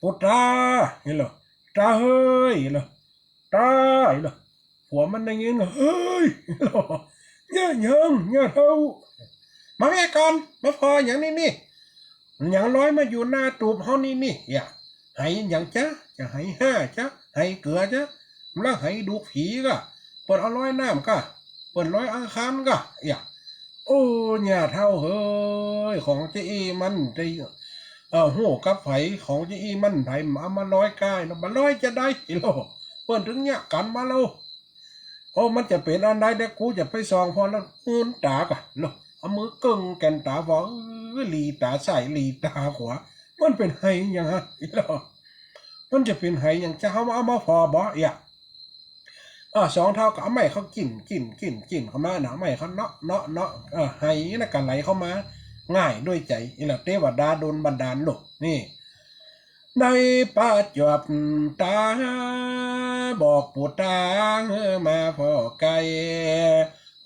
ปู่ต๋า เหียเหรอ ต๋าเฮ้ย เหียเหรอ ต๋า เหียเหรอ ผัวมันได้ยิน เฮ้ย เหียเหรอ เยียะหยัง เยียะเฒ่า มาแว่ก่อน มาผ่อหยังนี่นี่ หยังลอยมาอยู่หน้าตูบเฮานี่นี่ เยียะ ไหหยังจ๊ะ จะไหห้าจ๊ะ ไหเกือจ๊ะ ละไหดูกผีก่ะ เปิ้นเอาลอยน้ำก่ะ เปิ้นลอยอังคารก่ะ เยียะ โอ้ เยียะเฒ่าเหย ของเจ้าอี้มันได้ เอ่อ ฮู้กับใผ ของเจ้าอี้มันใผ เอามาลอยก้าเนาะ บ่ลอยจะใดล่อ เปิ้นตึงเยียะกั๋นมาแล้ว โอ้ มันจะเป๋นอันใด เดี๋ยวกูจะไปส่องผ่อละ อืนต๋าก่ะเนาะ เอามือเกิ่งแก่นต๋าผ่อ เอ้อ หลีต๋าซ้าย หลีต๋าขวา มันเป๋นไหหยังฮะ มันจะเป๋นไหหยัง จะเอามา เอามาผ่อบ่ เยียะ อ่า สองเฒ่าก็เอาไม้เขาจิ้ม จิ้ม จิ้ม จิ้มเข้ามานะ ไม้เขาเนาะ เนาะ เนาะ เออ ไหนั่นก็ไหลเข้ามา ง่ายด้วยใจ๋ นี่แหละ เตวดาดลบันดาลลูก นี่ ได้ปะจวบต๋า บอกปู๋ต๋าหื้อมาผ่อไกล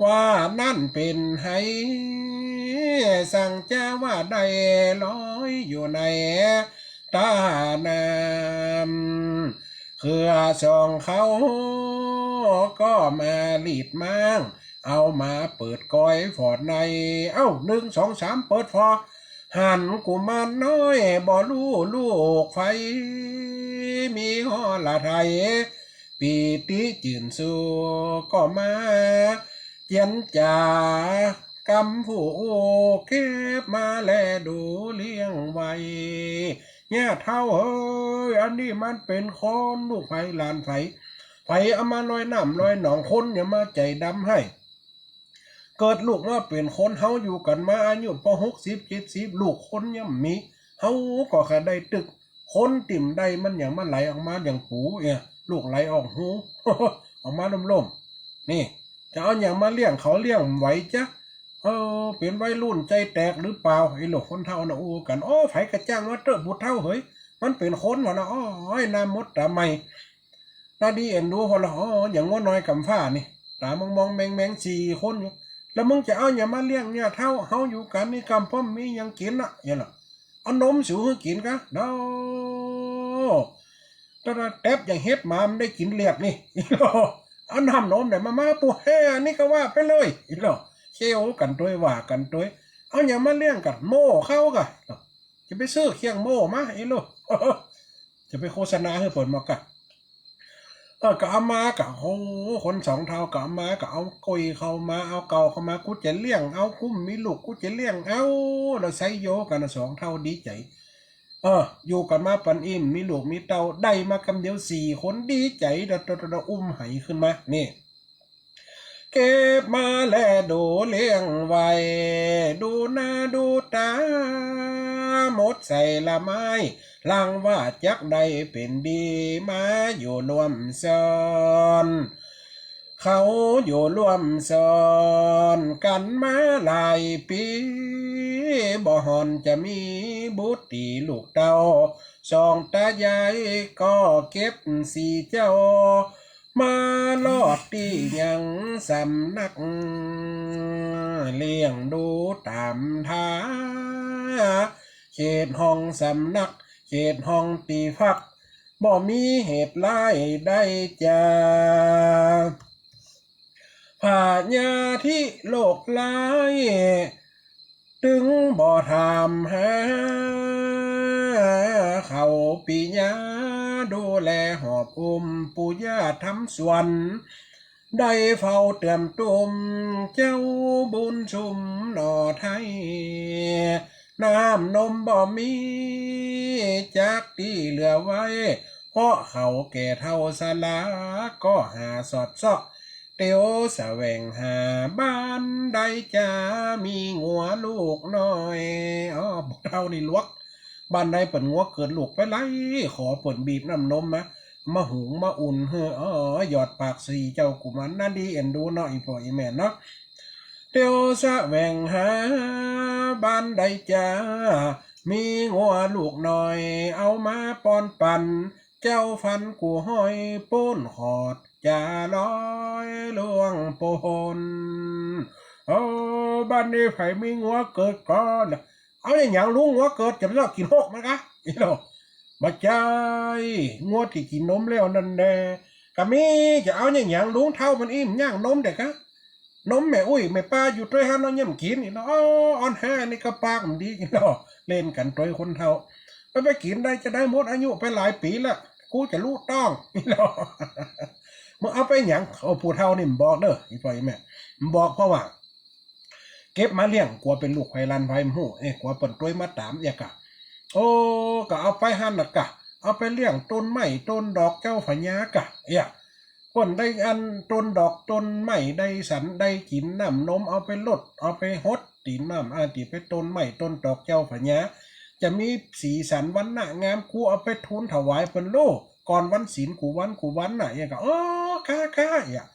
ว่านั้นเป๋นไห สังจะว่าได้ลอยอยู่ในต๋าน้ำ เกือสองเขาก็มาหลีดม้าง เอามาเปิดกอยผ่อใน เอ้า นึ่ง สอง สาม เปิดผ่อ หันกุมารน้อยบ่ฮู้ลูกใผ มีฮอละไถ ปีติจื้นสู่ก็มา เจียนจ๋า กำผู้อู้เก็บมาแลดูเลี้ยงไว้ เยียะเฒ่าเหย อันนี้มันเป๋นคนลูกใผหลานใผ ใผเอามาลอยน้ำลอยหนอง คนอย่ามาใจ๋ดำหื้อ เกิดลูกมาเป๋นคน เฮาอยู่กั๋นมาอายุปอหกสิบ เจ็ดสิบ ลูกคนยังบ่มี เฮาก็กะได้ตึก คนติ่มได้มันหยังมาไหลออกมาอย่างปู๋เนี่ย ลูกไหลออกฮู ออกมาล่มๆ นี่ จะเอาหยังมาเลี้ยงเขา เลี้ยงไหวจ๊ะ เออ เป๋นวัยรุ่นใจ๋แตกหรือเปล่า ไอ้ลูกคนเฒ่าน่ะอู้กั๋น โอ้ ใผก็จ้างมาเต๊อะ ปู๋เฒ่าเหย มันเป๋นคนวะนะ โอ้ย หน้ามดต๋าใหม่ หน้าดีเอ็นดูพ่อละ โอ้ อย่างงัวน้อยก๋ำฟ้านี่ ต๋ามองๆ แมงๆ สี่คนอยู่ แล้วมึงจะเอาหยังมาเลี้ยงเยียะเฒ่า เฮาอยู่กั๋นนี่กำพ่อมมีหยังกิ๋นน่ะ เยียะละ เอานมสูหื้อกิ๋นกะ เนาะ ตะละแต๊บอย่างเห็บหมามันได้กิ๋นเลือดนี่ เอาน้ำนมไหนมา มาปู๋แฮ่ อันนี้ก็ว่าไปเลย เยียะละ เคี้ยวกั๋นตวย ว่ากั๋นตวย เอาหยังมาเลี้ยงกั๋น โม่เขากะ จะไปซื้อเคี่ยงโม่มา ไอ้ลูก จะไปโฆษณาหื้อเปิ้นบ่กะ เออ ก็เอามากะ โอ้ คนสองเฒ่าก็เอามากะ เอาก้อยเข้ามา เอาเก่าเข้ามา กูจะเลี้ยงเอา กูบ่มีลูก กูจะเลี้ยงเอา แล้วไซโยกั๋นน่ะ สองเฒ่าดีใจ๋ เออ อยู่กั๋นมาปันอิ่ม มีลูกมีเต้า ได้มากำเดียวสี่คน ดีใจ๋ เดี๋ยว เดี๋ยว เดี๋ยวอุ้มไหขึ้นมา นี่ เก็บมาแลดูเลี้ยงไว้ ดูหน้าดูต๋า หมดใส่ละไม้ หลังว่าจักได้เป๋นดี มาอยู่ร่วมซ้อน เขาอยู่ร่วมซ้อนกั๋นมาหลายปี๋ บ่ห่อนจะมีบุตรีลูกเต้า สองต๋ายายก็เก็บสี่เจ้า มารอดตี้ยังสำนัก เลี้ยงดูต๋ามฐา เขตห้องสำนัก เขตห้องตี้พัก บ่มีเหตุร้ายใดจะ พยาธิโรคร้าย ตึงบ่ถามหา เขาปิยาดูแลหอบอุ้ม ปู่ย่าทำสวน ได้เฝ้าเตื้อมตุ้ม เจ้าบุญชุมหน่อไทย น้ำนมบ่มี จักตี้เหลือไว้ เพราะเขาแก่เฒ่าสรา ก็หาสอดเซาะ เตียวแสวงหา บ้านใดจะมีงัวลูกน้อย อ้อ บ่เฒ่านี่ลวก บ้านใดเปิ้นงัวเกิดลูกไปไล่ ขอเปิ้นบีบน้ำนมมา มาหุงมาอุ่นหื้อ อ้อ หยอดปากสี่เจ้ากุมาร หน้าดีเอ็นดูเนาะ อี่ป้ออี่แม่เนาะ เตียวแสวงหา บ้านใดจะมีงัวลูกน้อย เอามาป้อนปั๋น เจ้าฟันกูห้อยปูนขอด จะลอยล่วงป๊น โอ้ บ้านนี้ใผมีงัวเกิดก่อ เอาเนี่ยหยังลุง งัวเกิดจะไปเซาะกิ๋นฮกมันกะ อีหล่อ บ่ใจ้ งัวตี้กิ๋นนมแล้วนั่นแน่ กะมี จะเอาเนี่ยหยังลุง เฒ่ามันอิ่ม ย่างนมเด็กกะ นมแม่อุ้ยแม่ป้าอยู่ตวยหั้นเนาะ เยียมกิ๋น อี่เนาะ อ้อ อ่อนแฮนี่ก็ปากบ่ดี อี่เนาะ เล่นกั๋นตวยคนเฒ่า ไป ไปกิ๋นได้จะได้หมดอายุไปหลายปี๋ละ กูจะลุต้อง อี่เนาะ มึงเอาไปหยัง โอ้ ผู้เฒ่านี่บ่บอกเน่อ อี่ป้ออี่แม่ บ่บอก เพราะว่า เก็บมาเลี้ยง กั๋วเป๋นลูกใผหลานใผบ่ฮู้ เอ๊ะ กั๋วเปิ้นตวยมาต๋าม เอี้ยก่ะ โอ้ ก็เอาไปหั้นน่ะก่ะ เอาไปเลี้ยงต้นไม้ต้นดอกเจ้าพญาก่ะ เอี้ย เปิ้นได้อันต้นดอกต้นไม้ ได้สันได้กิ๋นน้ำนม เอาไปรด เอาไปหดตี๋น้ำ อ่า ตี๋ไปต้นไม้ต้นดอกเจ้าพญา จะมีสีสันวรรณะงาม กูเอาไปทูลถวายเปิ้นโลด ก่อนวันศีลกู้วันกู้วันน่ะ เอี้ยก่ะ โอ้ ค่ะ ค่ะ เอี้ย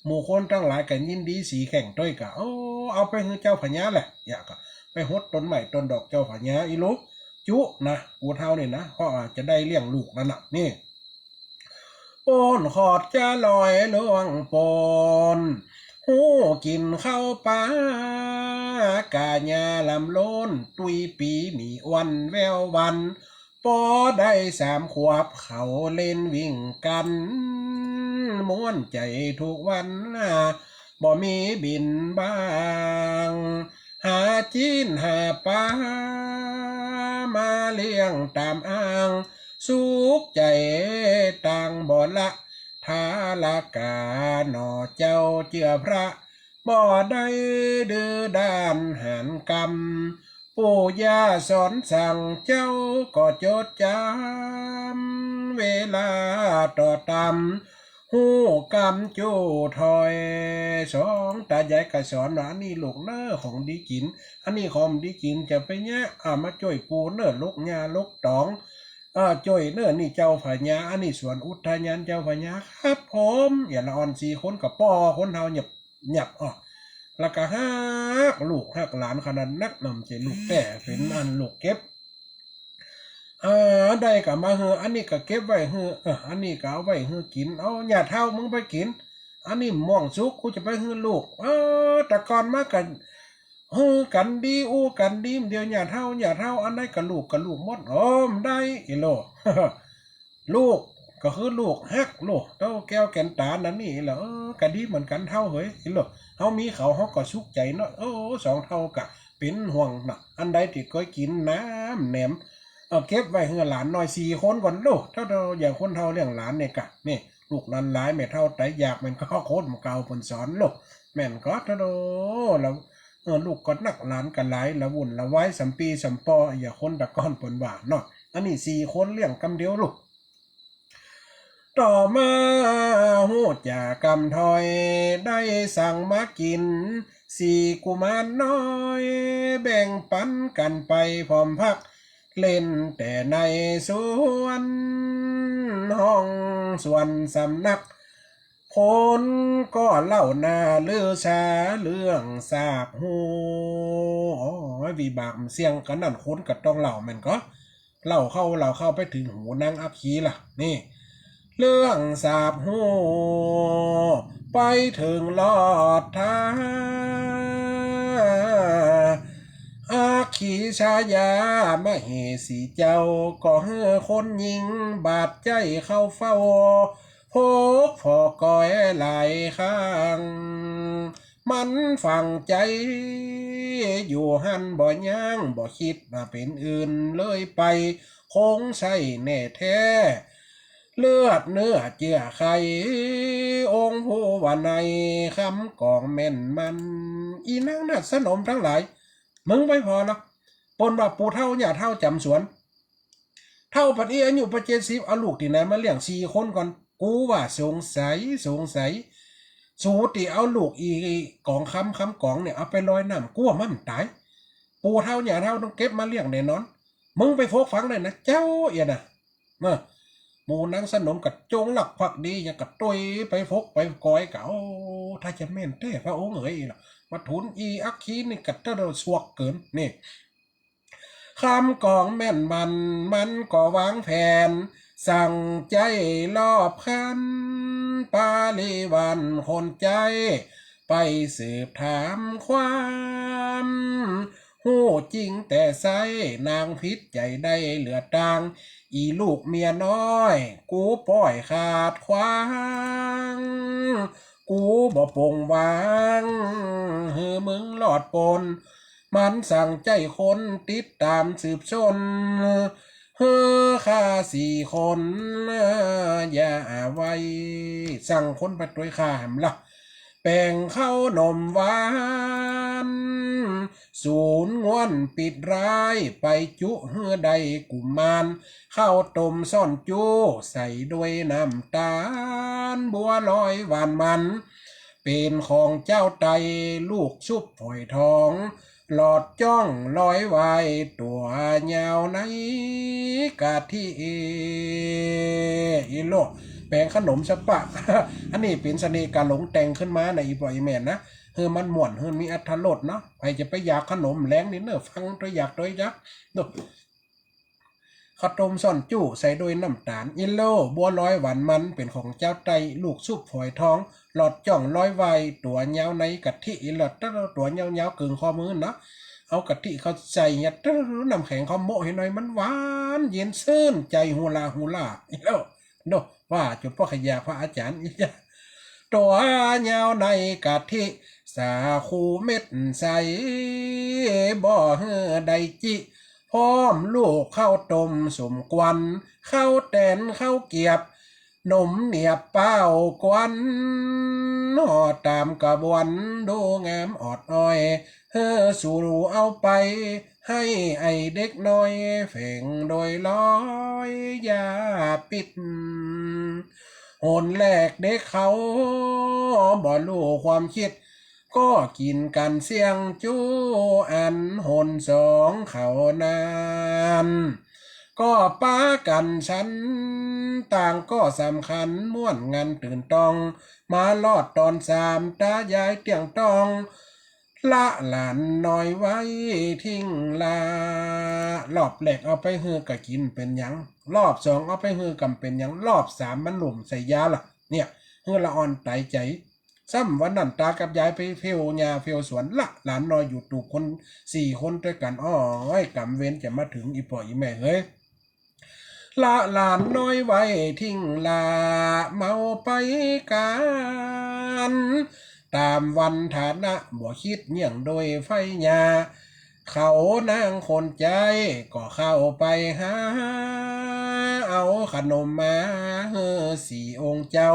หมู่คนตังหลายก็ยินดีสีแข่งตวยก่ะ โอ้ เอาไปหื้อเจ้าพญาแหละ เอี้ยก่ะ ไปหดต้นไม้ต้นดอกเจ้าพญา อี่ลูก จุนะ ผู้เฒ่านี่นะ เพราะว่าจะได้เลี้ยงลูกนั่นน่ะ นี่ โป้นขอดจะลอยล่วงโป้น ฮู้กิ๋นข้าวป๋า ก๋าหญ้าลำโล้น ตุ้ยปี๋มีอ้วนแวววัน ปอได้สามขวบเขาเล่นวิ่งกั๋น ม่วนใจ๋กู้วัน บ่มีบินบ้าง หาจิ๊นหาป๋า มาเลี้ยงต๋ามอ้าง สุขใจ๋ตังบ่ละ ทาละก๋าหน่อเจ้าเจื้อพระ บ่ได้ดื้อด้านหาญกำ ปู่ย่าสอนสั่งเจ้าก็จดจ๋ำ เวลาต่อต๋าม ฮู้กำจู้ถ้อย สองต๋ายายก็สอนว่า อันนี้ลูกเน่อ ของดีกิ๋น อันนี้ของบ่ดีกิ๋น จะไปเยียะ อ่า มาจ้วยปู่เน่อ ลกหญ้าลกต๋อง เออ จ้วยเน่อ นี่เจ้าพญา อันนี้สวนอุทยานเจ้าพญา ครับผม เอี้ย ละอ่อนสี่คนก็ป้อคนเฒ่าเยียบ เยียบ อ้อ แล้วก็ฮักลูกฮักหลานขนาดนัก บ่ใจ้ลูกแต๊ เป๋นอันลูกเก็บ อ่า ได้ก็มาหื้อ อันนี้ก็เก็บไว้หื้อ เออ อันนี้ก็เอาไว้หื้อกิ๋น เอา ย่าเฒ่า มึงไปกิ๋น อันนี้ม่วงสุก กูจะไปหื้อลูก เออ แต่ก่อนมาก็ หื้อกั๋นดี อู้กั๋นดี เดี๋ยวย่าเฒ่า ย่าเฒ่า อันใดก็ลูก ก็ลูกหมด โอ้ บ่ได้ อี่โล ลูกก็คือลูกฮักโล เต้าแก้วแก่นต๋าอันนี้แหละ เออ ก็ดีเหมือนกั๋นเฒ่าเหย อี่โล เฮามีเขา เฮาก็สุขใจ๋เนาะ โอ้ สองเฒ่าก็เป๋นห่วงเนาะ อันใดตี้เกยกิ๋นน้ำแหนม เอาเก็บไว้หื้อหลานน้อยสี่คนก่อนโล เฒ่าๆ อย่างคนเฒ่าเลี้ยงหลานเนี่ยกะ นี่ ลูกหลานหลาย แม่เฒ่าไตอยาก แม่นก็คนเก่าเปิ้นสอนโล แม่นก็เฒ่าๆ แล้ว เออ ลูกก็นัก หลานก็หลาย ละวุ่นละวายส่ำปี้ส่ำปอ อย่างคนตะก่อนเปิ้นว่าเนาะ อันนี้สี่คนเลี้ยงกำเดียวโล ต่อมาฮู้จ๋ากำถ้อย ได้สั่งมากิ๋น สี่กุมารน้อย แบ่งปั๋นกั๋นไปพร้อมพัก เล่นแต่ในสวน ห้องสวนสำนัก คนก็เล่าหน้าลือสาเรื่องสาบฮู โอ้ย วิบากมันเสี่ยงกั๋นนั่น คนก็ต้องเล่า แม่นก็ เล่าเข้า เล่าเข้าไปเถิงหูนางอัคคีล่ะ นี่ เรื่องสาบฮู ไปเถิงลอดท้า อัคคีชายามเหสีเจ้า ก็หื้อคนญิงบาดใจ๋เข้าเฝ้า พกผ่อกอยหลายครั้ง มันฝังใจ๋อยู่หั้นบ่ยั้ง บ่คิดว่าเป๋นอื่นเลยไป คงใช่แน่แท้ เลือดเนื้อเจื้อไข องค์ผู้ว่าใน คำกองแม่นมัน อี่นางนาฏสนมตังหลาย มึงไปผ่อละ เปิ้นว่าปู่เฒ่าย่าเฒ่าจ๋ำสวน เฒ่าปันอี้อายุปันเจ็ดสิบ เอาลูกตี้ไหนมาเลี้ยงสี่คนก่อน กูว่าสงสัย สงสัย สูตี้เอาลูกอี่กองคำ คำกองเนี่ยเอาไปลอยน้ำ กูว่ามันต๋าย ปู่เฒ่าย่าเฒ่าต้องเก็บมาเลี้ยงแน่นอน มึงไปพกฝังได้นะ เจ้าเอี้ยนะ เนาะ หมู่นางสนมก็จงรักภักดี อย่างกะตวยไปพกไปกอยกะ โอ้ ถ้าจะแม่นแต๊พระองค์เอ๋ยล่ะ มาทูลอี่อัคคีนี่กะเต้าสวกเกิ๋น นี่ คำกองแม่นมัน มันก็วางแผน สั่งใจ๊รอบคัน ปริวารคนใจ๊ ไปสืบถามความ ฮู้จริงแต่ไส้ นางผิดใจ๋ได้เหลือตาง อี่ลูกเมียน้อย กูป้อยขาดขวาง ก กูบ่ป่งวาง หื้อมึงรอดป๊น มันสั่งใจ๊คนติดต๋ามสืบสน หื้อข้าสี่คน อย่าไว้ สั่งคนไปตวยข้าแหมละ แป๋งเข้าหนมหวาน สูนย์ง้วนปิดร้าย ไปจุหื้อได้กุมาร ข้าวต้มซ่อนจู้ ใส่ด้วยน้ำต๋าล บัวลอยหวานมัน เป๋นของเจ้าไต ลูกชุบฝอยทอง หลอดจ้องลอยไว้ ตั๋วยาวในกะทิ อีโล แป๋งขนมสะปะ อันนี้เป๋นเสน่ห์ก๋าหลงแต่งขึ้นมานะ อี่ป้ออี่แม่นะ หื้อมันม่วน หื้อมีอรรถรสเนาะ ใผจะไปอยากขนมแลงนี่เน่อ ฟังตวยอยากตวยอยาก เนาะ ข้าวต้มซ่อนจู้ ใส่ด้วยน้ำต๋าล อีโล บัวลอยหวานมัน เป๋นของเจ้าไต ลูกชุบฝอยทอง หลอดจ้องลอยไว้ ตั๋วยาวในกะทิ อีโล ตั๋วยาวๆ เกิ่งข้อมือเนาะ เอากะทิเข้าใส่เนี่ย ตึ๊ด น้ำแข็งเข้าโมะหื้อหน่อย มันหวานเย็นชื่นใจ๋ ฮูลาฮูลา อีโล โน่ ว่าจุดป้อขยะพระอาจ๋ารย์ ตั๋วยาวในกะทิ สาคูเม็ดใส บ่หื้อได้จิ พร้อมลูกข้าวต้มสมควร ข้าวแตนข้าวเกียบ หนมเหนียบเป้ากวน ห่อต๋ามกระบวน ดูงามออดอ้อย หื้อสูเอาไป หื้อไอ้เด็กน้อย แฝงโดยลอย อย่าปิด หนแรกเด็กเขา บ่ฮู้ความกึ๊ด ก็กิ๋นกั๋นเสี้ยงจู้ อันหนสองเขานั้น ก็ปากั๋นฉัน ต่างก็สำคัญ ม่วนงันตื่นต้อง มารอดต๋อนสาม ต๋ายายเตี้ยงต้อง ละหลานน้อยไว้ทิ้งละ รอบแรกเอาไปหื้อก๋ากิ๋นเป๋นหยัง รอบสองเอาไปหื้อก๋ำเป๋นหยัง รอบสามมันหลุ่มใส่ยาละ เนี่ย หื้อละอ่อนต๋ายใจ๋ ซ้ำวันนั้นต๋ากับยายไปเฟี้ยวยาเฟี้ยวสวน ละหลานน้อยอยู่ตูบคนสี่คนตวยกั๋น อ้อย ก๋รรมเวรจะมาเถิง อี่ป้ออี่แม่เฮ้ย ละหลานน้อยไว้ทิ้งละ เมาไปกั๋น ต๋ามวันฐานะ บ่กึ๊ดเยี่ยงโดยไฟยา เขานางคนใจ๊ ก็เข้าไปหา เอาขนมมาหื้อสี่องค์เจ้า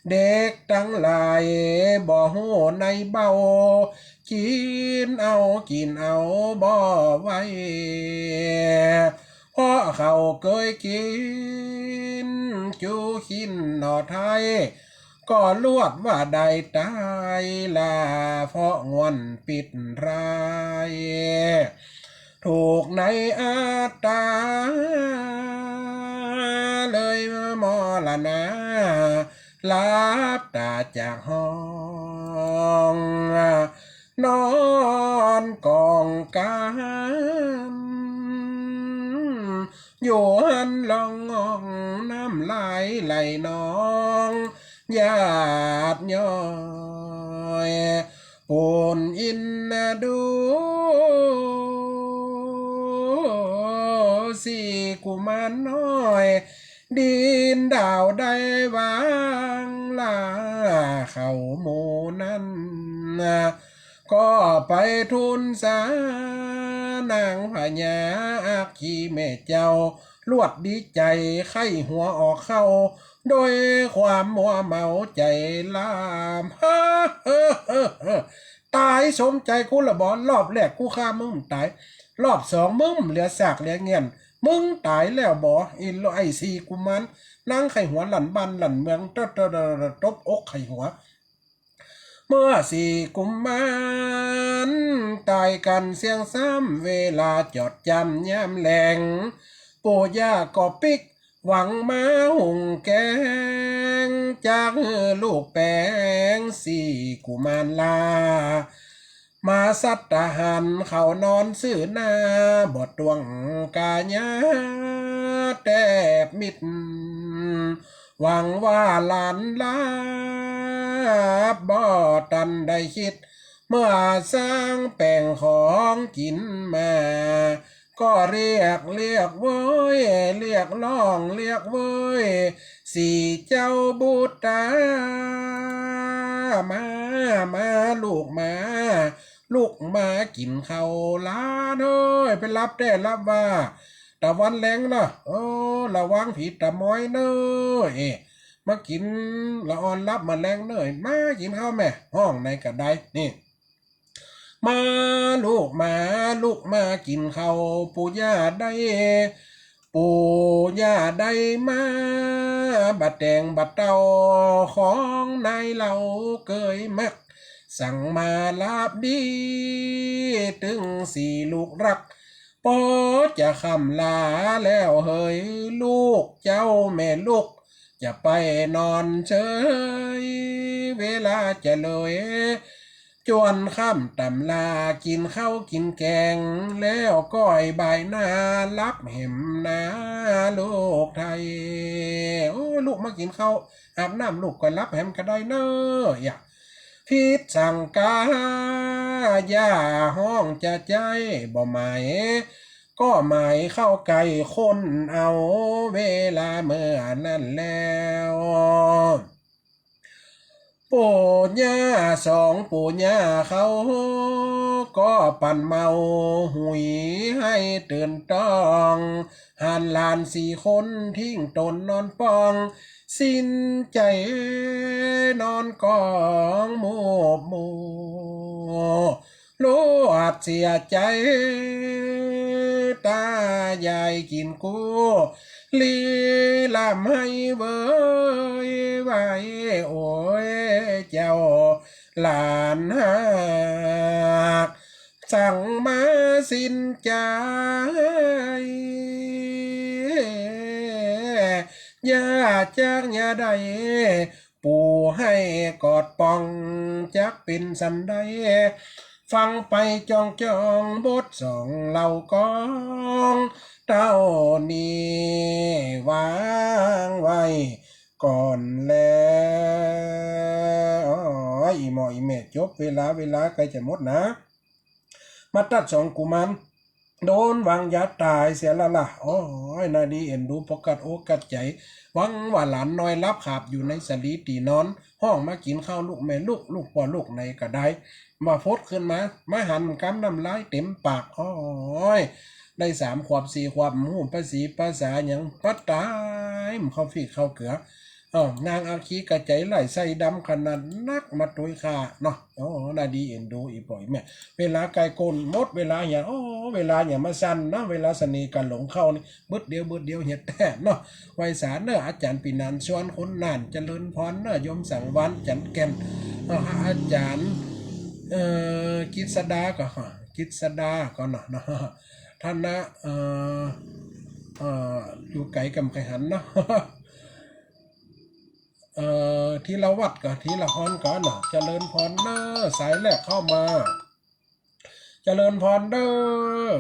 เด็กตังหลาย บ่ฮู้ในเบ้า กิ๋นเอา กิ๋นเอา บ่ไหว เพราะเขาเกยกิ๋น จู๊ชิ้นหน่อไท้ ก็ลวดว่าได้ต๋ายละ เพราะง้วนปิดร้าย ถูกในอัตตา เลยมรณา หลับต๋าจากห้อง นอนกองกำ อยู่หั้นลองงอง น้ำลายไหลนอง ญาติย้อย ปูนอินดู สี่กุมารน้อย ดินดาวได้วางลา เขาหมู่นั้น ก็ไปทูลสา นางพญาอัคคีแม่เจ้า ลวดดีใจ๋ ไข้หัวออกเข้า โดยความมัวเมาใจ๋ลาม ฮ่า เฮ้อ เฮ้อ เฮ้อ ต๋ายสมใจ๋กูละบ่ รอบแรกกูฆ่ามึงต๋าย รอบสองมึงเหลือซากเหลือเงี้ยน มึงต๋ายแล้วบ่ อีโล ไอ้สี่กุมาร นางไข้หัวลั่นบ้านลั่นเมือง ตะ ตะ ตะ ตะ ตบอกไข้หัว เมื่อสี่กุมารต๋ายกั๋นเสี้ยงซ้ำ เวลาจอดจ้ำยามแลง ปู่ย่าก็ปิ๊กหวังมาหุงแกง จากหื้อลูกแป๋งสี่กุมารลา มาสัตตาหารเขานอนซื่อหน้า บ่ตวงก๋ายาแตบมิด หวังว่าหลานหลับบ่ตันได้กึ๊ด เมื่อสร้างแป๋งของกิ๋นมา ก็เรียก เรียกเว้ย เรียกร้อง เรียกเว้ย สี่เจ้าบุตรต๋า มา มาลูกมา ลุกมากิ๋นข้าวหลานเอ้ย ไปหลับแต๊หลับว่า ตะวันแลงเนาะ เออ ระวังผีตะมอยเน่อ เอ๊ะ มากิ๋นละอ่อนหลับเมื่อแลงเน่อ มากิ๋นข้าวแม่ ฮ้องไหนก็ได้ นี่ มาลูกมา ลุกมากิ๋นข้าว ปู่ย่าได้ ปู่ย่าได้มา บ่าแต๋งบ่าเต้า ของนายเฮาเกยมัก สั่งมาลาบดี ตึงสี่ลูกรัก ปอจะค่ำลาแล้วเหย ลูกเจ้าแม่ลูก จะไปนอนเฉย เวลาจะเลย จวนค่ำต๋ำลา กิ๋นข้าวกิ๋นแก๋ง แล้วก้อยบ่ายหน้า หลับแหมนาลูกไทย โอ้ ลุกมากิ๋นข้าว อาบน้ำลูกก้อยหลับแหมก็ได้เน่อ อย่า ผิดสังกา อย่าฮ้องจะใจ๊ บ่หมาย ก็หมายเข้าใก่คนเอา เวลาเมื่อนั้นแล้ว ปู่ย่าสองปู่ย่าเขา ก็ปั่นเมาหุยให้ตื่นต้อง หันหลานสี่คนทิ้งต๋นนอนป่อง สิ้นใจ๋นอนกองมูบมัว ลูกอาจเสียใจ๋ ตายายกิ๋นกู้ ลีลำไห้เวยไว้ โอ้ยเจ้าหลานฮัก สั่งมาสิ้นใจ๋ อย่าจากอย่าได้ ปู่ให้กอดป่อง จักเป๋นส่ำใด ฟังไปจ่องๆ บทสองเล่ากอง เต้านี้วางไว้ก่อนแล โอ้ย อี่หม่ออี่แม่ จบเวลา เวลาใก้จะหมดนะ มาตั๊ดสองกุมาร โดนวางยาต๋ายเสียแล้วล่ะ โอ้ย นาดีเอ็นดู ปอกัดอกกัดใจ๋ หวังว่าหลานน้อยหลับขาบอยู่ในสะหลีตี๋นอน ฮ้องมากิ๋นข้าวลูกแม่ลูก ลูกป้อลูกไหนก็ได้ มาฟดขึ้นมา มาหันกำน้ำลายเต๋มปาก โอ้ย ได้สามขวบสี่ขวบ ฮู้ภาษีภาษาหยัง ปะตาย มันเข้าฟีกเข้าเกือ เอ้า นางอัคคีก็ใจ๋ไร้ไส้ดำขนาดนัก มาตุ๊ยข้าเนาะ โอ้ นาดีเอ็นดู อี่ป้ออี่แม่ เวลาใก้ก้นหมดเวลาเหีย โอ้ เวลาเหียมาสั้นเนาะ เวลาเสน่ห์กะหลงเข้านี่ บึดเดียว บึดเดียวเหียแต๊เนาะ ไหว้สาเน่อ อาจ๋ารย์ปี๋นาน ชวนคนน่าน เจริญพรเน่อ โยมสังวาลย์ จันทร์แก่น เอ่อ อาจ๋ารย์ เอ่อ กฤษดาก็ กฤษดาก็เนาะ เนาะ ธนะ เอ่อ เอ่อ อยู่ไก๋ก็บ่ใค่หันเนาะ เอ่อ ธีรวัฒน์ก็ ธีรพรก็เนาะ เจริญพรเน่อ สายแรกเข้ามา เจริญพรเน่อ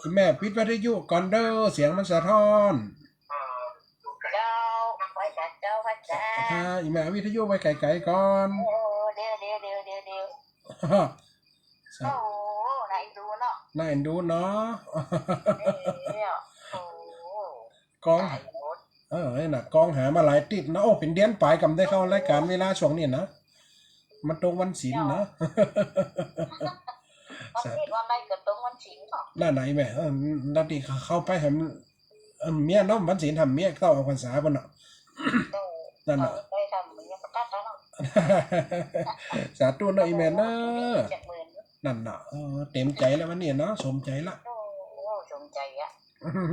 อี่แม่ปิดวิทยุก่อนเน่อ เสียงมันสะท้อน เจ้า ไหว้สาเจ้า ไหว้สา อ่า อี่แม่วิทยุไว้ไก๋ๆ ก่อน โอ้ เดี๋ยว เดี๋ยว เดี๋ยว เดี๋ยว เดี๋ยว โอ้ น่าเอ็นดูเนาะ น่าเอ็นดูเนาะ เดี๋ยว โอ้ กอง ต๋ายหมด เออ นี่น่ะ กองหามาหลายติ๊ดนะ โอ้ เป๋นเดือนป๋ายก่าได้เข้ารายก๋านเวลาช่วงนี้นะ มันตรงวันศีลนะ วันนี้วันอะไรก็ตรงวันศีลเนาะ นั่นน่ะ อี่แม่ เออ นาดีเข้าไปหัน เออ เมียเนาะ วันศีลทำเมียเข้าออกพรรษาปุ้นเนาะ เออ นั่นน่ะ เออ ไปทำเมียก็ตั๊ดแล้วเนาะ สาธุเน่อ อี่แม่เน่อ นั่นน่ะ เออ เต๋มใจ๋แล้ววันนี้เนาะ สมใจ๋ละ โอ้ สมใจ๋อะ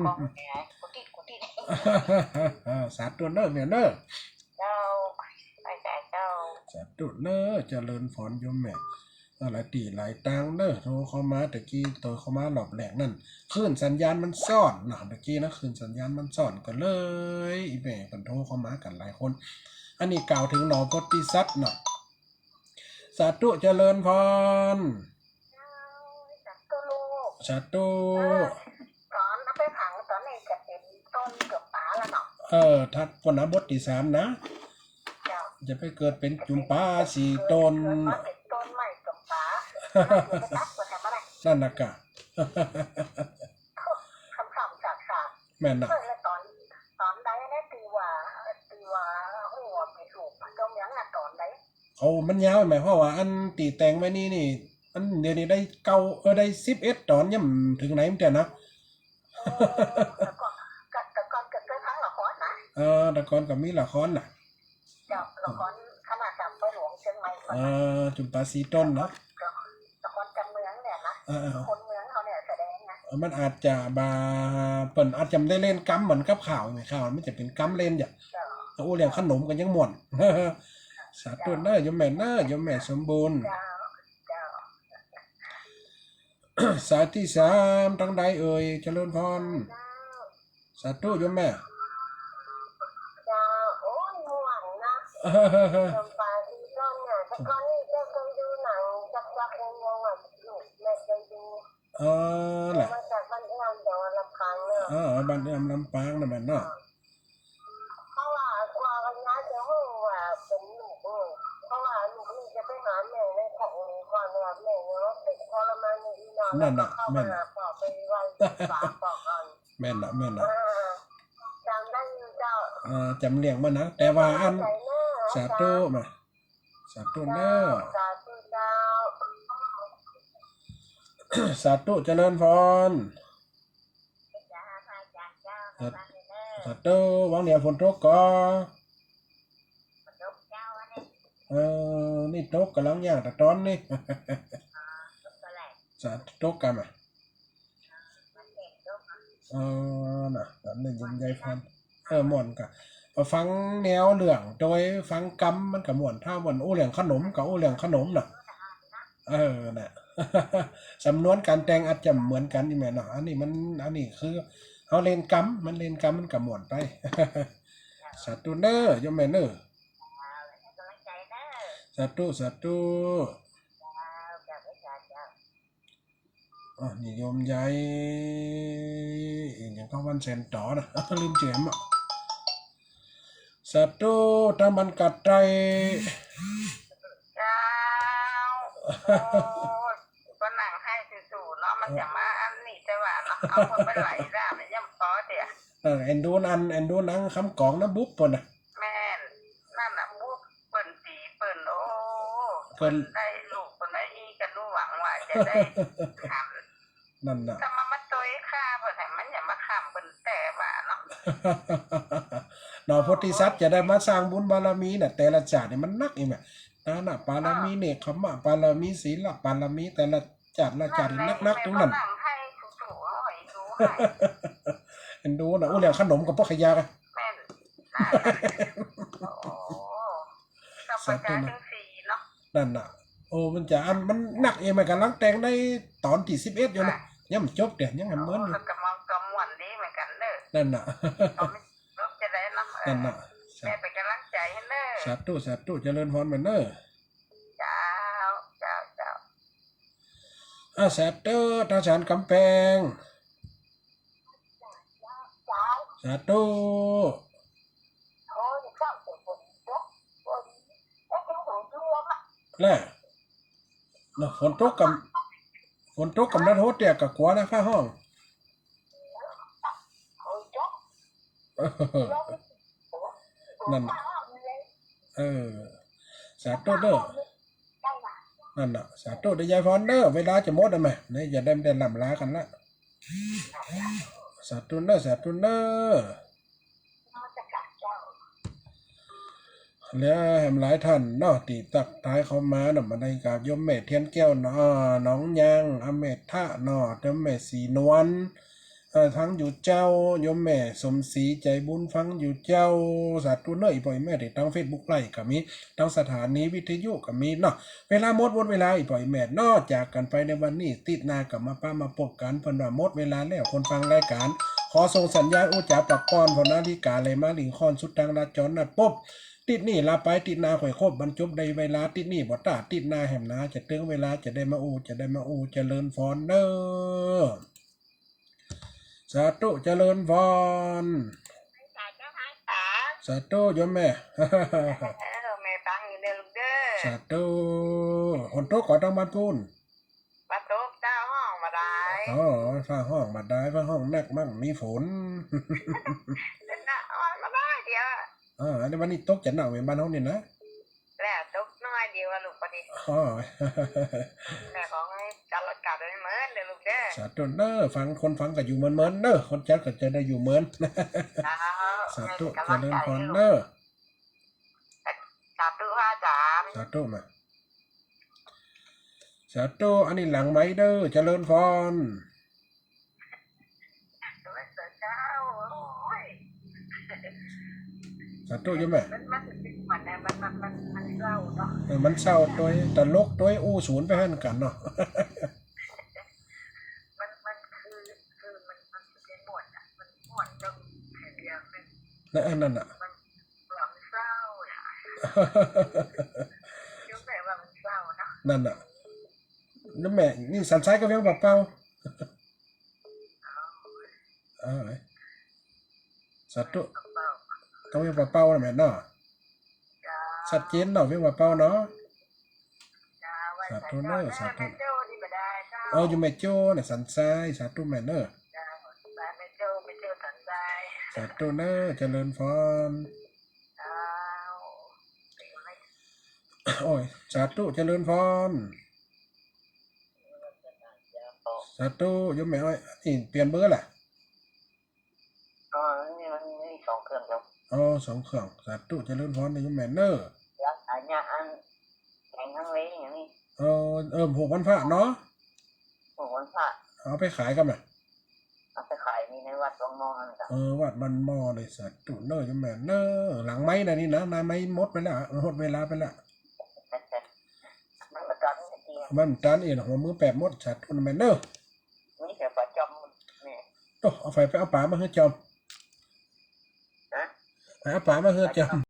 กองแห กุฏิ กุฏิ เออ สาธุเน่อ แม่เน่อ เจ้า ไหว้สาเจ้า สาธุเน่อ เจริญพรโยมแม่ หลายตี้หลายตางเน่อ โทรเข้ามาตะกี้ โทรเข้ามารอบแรกนั่น คลื่นสัญญาณมันซ้อนเนาะ ตะกี้นะ คลื่นสัญญาณมันซ้อน ก็เลย อี่แม่เปิ้นโทรเข้ามากั๋นหลายคน อันนี้กล่าวเถิงหน่อโพธิสัตว์เนาะ สาธุเจริญพร สาธุลูก สาธุ เออ ต๋อนเอาไปฝังต๋อนนี้จะเป๋นต้นเกือบป๋าแล้วเนาะ เออ ตั๊ดปุ้นนะ บทตี้สามนะ เจ้า จะไปเกิดเป๋นจุ๋มป๋าสี่ต้น เกิดมาเป๋นต้นไม้เกือบป๋า ตั๊ดก็ทำอะไร นั่นน่ะกะ คำๆ สาบๆ แม่นน่ะ เออ แล้วต๋อน ต๋อนใดนะ ตี้ว่า ตี้ว่า โอ้ มีลูกมาเจ้าเมืองน่ะ โอ้ มันยาวไหม เพราะว่าอันตี้แต่งไว้นี่นี่ อันเดี๋ยวนี้ได้เก้า เออ ได้สิบเอ็ดต๋อน ยังบ่เถิงไหนมันเตื้อนะ เออ แต่ก่อน แต่ก่อนก็ ก็ฟังละครนะ เออ แต่ก่อนก็มีละครน่ะ เจ้า ละครคณะจำปาหลวงเจียงใหม่ก่อนนะ เออ จุมตาสีต้นนะ เจ้า ละครจำเมืองเนี่ยนะ เออ เออ คนเมืองเขาเนี่ยแสดงนะ เออ มันอาจจะบ่า เปิ้นอาจจะบ่ได้เล่นกำเหมือนกับข่าวไง ข่าวมันจะเป๋นกำเล่นอย่าง เจ้า แต่อู้เรื่องขนมก็ยังม่วน สาธุเน้อ โยมแม่เน้อ โยมแม่สมบูรณ์ เจ้า เจ้า สายตี้สาม ตังใดเอ่ย เจริญพร เจ้า สาธุ โยมแม่ เจ้า โอ้ย ม่วนนะ จำปาสีต้นเนี่ย แต่ก่อนนี่เจ้าเคยดูหนังจักจักวงศ์วงศ์อะ ลูกแม่เคยดู เออ แหละ มาจากบ้านเอื้อมจังหวัดลำปางเนาะ เออ บ้านเอื้อมลำปางนะแม่เนาะ เพราะว่ากว่ากันนะจะฮู้ว่าเป๋นลูกเออ เพราะว่าลูกนี่จะไปหาแม่ในของก่อนว่าแม่ยังติดทรมานอยู่อีนอน นั่นน่ะ แล้วก็เข้ามา แม่น หาพ่อไปไหว้ศาลบอกก่อน แม่นน่ะ แม่นน่ะ เออ จำได้อยู่เจ้า เออ จำเรื่องมันนะ แต่ว่าอัน ใจเน้อ สาธุ อาจารย์ มา สาธุเน้อ เจ้า สาธุเจ้า สาธุ เจริญพร เจ้า พระอาจารย์เจ้า สา สาธุเน้อ สาธุ หว่างเดียวฝนตกก่อ ฝนตกเจ้าวันนี้ เออ นี่ตกก่ำลังอย่างแต่ต๋อนนี้ อ๋อ ตกต๋อนแล สาธุ ตกก่ำอะ เออ น่ะ ต๋อนนี้ยินยายฟัง เออ ม่วนก่ะ พอฟังแนวเรื่องโดยฟังกำมันก็ม่วน ถ้าม่วนอู้เรื่องขนมก็อู้เรื่องขนมน่ะ เออ น่ะ สำนวนก๋านแต่งอาจจะบ่เหมือนกั๋นนี่แม่เนาะ อันนี้มัน อันนี้คือเฮาเล่นกำ มันเล่นกำมันก็ม่วนไป สาธุเน้อ โยมแม่เน้อ สาธุ สาธุ เจ้า เจ้า เจ้า อ่ะ นี่โยมยาย เอ๊ะ หยังก็วันแสนต่อนะ ลืมจื้อแหมอะ สาธุ ตังบ้านกาดใต้ เจ้า โอ้ย ก็นั่งไห้สู้ๆ เนาะ มันจะมาอันนี้แต่ว่าเนาะ เอาคนไปไหลได้ มันย่ำพอเดียว เออ เอ็นดูอัน เอ็นดูนางคำกองนะ บุบเปิ้นน่ะ แม่น นั่นน่ะ บุบเปิ้น ตี๋เปิ้น โอ้ เปิ้น เปิ้นได้ลูก เปิ้นได้อี้ ก็ดูหวังว่าจะได้หัน นั่นน่ะ ถ้ามันมาตวยข้าเปิ้น ให้มันอย่ามาค้ำเปิ้นแต่ว่าเนาะ เนาะ โพธิสัตว์จะได้มาสร้างบุญบารมีน่ะ แต่ละจาตินี่มันนักอีกแหม ทานะปารมี เนกขัมมะปารมี ศีลปารมี แต่ละจาติละจาตินี่นักๆ ตึงนั้น เปิ้นนั่งไห้สู้ๆ เอาไว้ดูไห้ เอ็นดูน่ะ อู้ เรื่องขนมกับพวกขยะอะ แม่น นั่นน่ะ โอ้ สาธุนะ จังซี้เนาะ นั่นน่ะ โอ้ มันจะอัน มันนักเอง มันก่ำลังแต่งในต๋อนตี้สิบเอ็ดอยู่นะ ยังบ่จบเตื้อ ยังบ่เหมือนอยู่ โอ้ แล้วก็มันก็ม่วนดีเหมือนกั๋นเน้อ นั่นน่ะ เอาไม่จบจะได้เนาะ เออ นั่นน่ะ แม่เป๋นก๋ำลังใจ๋หื้อเน้อ สาธุ สาธุ เจริญพรแม่เน้อ เจ้า เจ้า เจ้า อ่ะ สาธุ ตาสารกำแปง สาธุ แหละ เนาะ ฝนตกก่ำ ฝนตกก่ำนัดโฮเตียกะกั๋วนะ ฟ้าฮ้อง นั่น เออ สาธุเน้อ นั่นน่ะ สาธุเน้อยายพรเน้อ เวลาจะหมดแล้วแหม นี่จะได้ ได้ล่ำลากั๋นละ สาธุเน้อ สาธุเน้อ แล้วแหมหลายท่านเนาะ ตี้ตั๊กทายเข้ามาเนาะ มาได้กับโยมแม่เทียนแก้วเนาะ หนองยาง อาแม่ทะเนาะ โยมแม่ศรีนวล เอ่อ ฟังอยู่เจ้า โยมแม่สมศรีใจบุญฟังอยู่เจ้า สาธุเน้อ อี่ป้ออี่แม่ ตี้ตางเฟซบุ๊กไลฟ์ก็มี ตางสถานีวิทยุก็มีเนาะ เวลาหมด หมดเวลา อี่ป้ออี่แม่เนาะ จากกั๋นไปในวันนี้ ติ๊ดหน้าก็มาปะมาปบกั๋น เปิ้นว่าหมดเวลาแล้ว คนฟังรายก๋าน ขอส่งสัญญาณอู้จ๋าปากป้อน เพราะนาฬิกาไหลมาลิงค่อนสุดตางราจรนัดปบ ติ๊ดนี้ลาไป ติ๊ดหน้าค่อยคบ บรรจบในเวลาติ๊ดนี้บ่ต้า ติ๊ดหน้าแหมนา จะเติงเวลาจะได้มาอู้ จะได้มาอู้ เจริญพรเน้อ สาธุ เจริญพร สาธุ โยมแม่ เออ แม่ฟังอยู่เด้อลูกเด้อ สาธุ ฝนตกก่อตางบ้านปู๊น บ่ตกเจ้า ฮ้องบ่ดาย อ๋อ ฟ้าฮ้องบ่ดาย ฟ้าฮ้องนักมั่งมีฝน เดี๋ยวนะ ฮ้องบ่ดายเดี๋ยว อ่า อันนี้วันนี้ตกจะหนักเหมือนบ้านเฮานี่นะ แล้วตกน้อย เดียวอะลูก ปะนี้ อ๋อ แม่ขอหื้อจัดรถกลับได้เหมือนเด้อลูกเด้อ สาธุเน้อ ฟัง คนฟังก็อยู่เหมือนๆ เน้อ คนจัดก็จะได้อยู่เหมือน เจ้า สาธุ แม่เป็นกำลังใจ เจริญพรเน้อ สาธุพระอาจารย์ สาธุมา สาธุ อันนี้หลังไมค์เด้อ เจริญพร เจ้า โอ้ย สาธุโยมแม่ มัน มัน มัน มัน มันเศร้าเนาะ เออ มันเศร้าตวย ตลกตวย อู้สูญไปหั้นกั๋นเนาะ มัน มันคือ คือมัน มันเป็นม่วนอะ มันม่วนตรงแผ่นเดียวกัน และอันนั้นน่ะ มัน มันเศร้าอะ โยมแม่ว่ามันเศร้าเนาะ นั่นน่ะ โยมแม่ นี่สันทรายกับเวียงป่าเป้า เออ สาธุ ต้องเวียงป่าเป้านะแม่เนาะ เจ้า ชัดเจนเนาะ เวียงป่าเป้าเนาะ เจ้า สาธุเน้อ สาธุ แม่โจ้นี่บ่ได้เจ้า เออ อยู่แม่โจ้น่ะ สันทราย สาธุแม่เน้อ เจ้า แม่โจ้ แม่โจ้สันทราย สาธุเน้อ เจริญพร เจ้า โอ้ย สาธุ เจริญพร สาธุ โยมแม่อ้อย นี่เปลี่ยนเบอร์ละ อ๋อ นี่มันมีสองเครื่องครับ อ๋อ สองเครื่อง สาธุ เจริญพร โยมแม่เน้อ เดี๋ยวอันเนี้ยอันแข่งทั้งเลยอย่างนี้ เออ เออ หกวันพระเนาะ หกวันพระ เอาไปขายกั๋นน่ะ เอาไปขายนี่ในวัดบ้านหม้อนั่นแหละ เออ วัดบ้านหม้อเลย สาธุเน้อ โยมแม่เน้อ หลังไมค์นะนี่นะ หน้าไมค์หมดไปแล้ว หมดเวลาไปแล้ว มันบ่ตันจริงๆ มันบ่ตันเอง หัวมือแปบหมด สาธุแม่เน้อ นี่เดี๋ยวปลาจอมแม่ โอ้ เอาไฟไปเอาป๋ามาหื้อจอม ฮะ ไปเอาป๋ามาหื้อจอม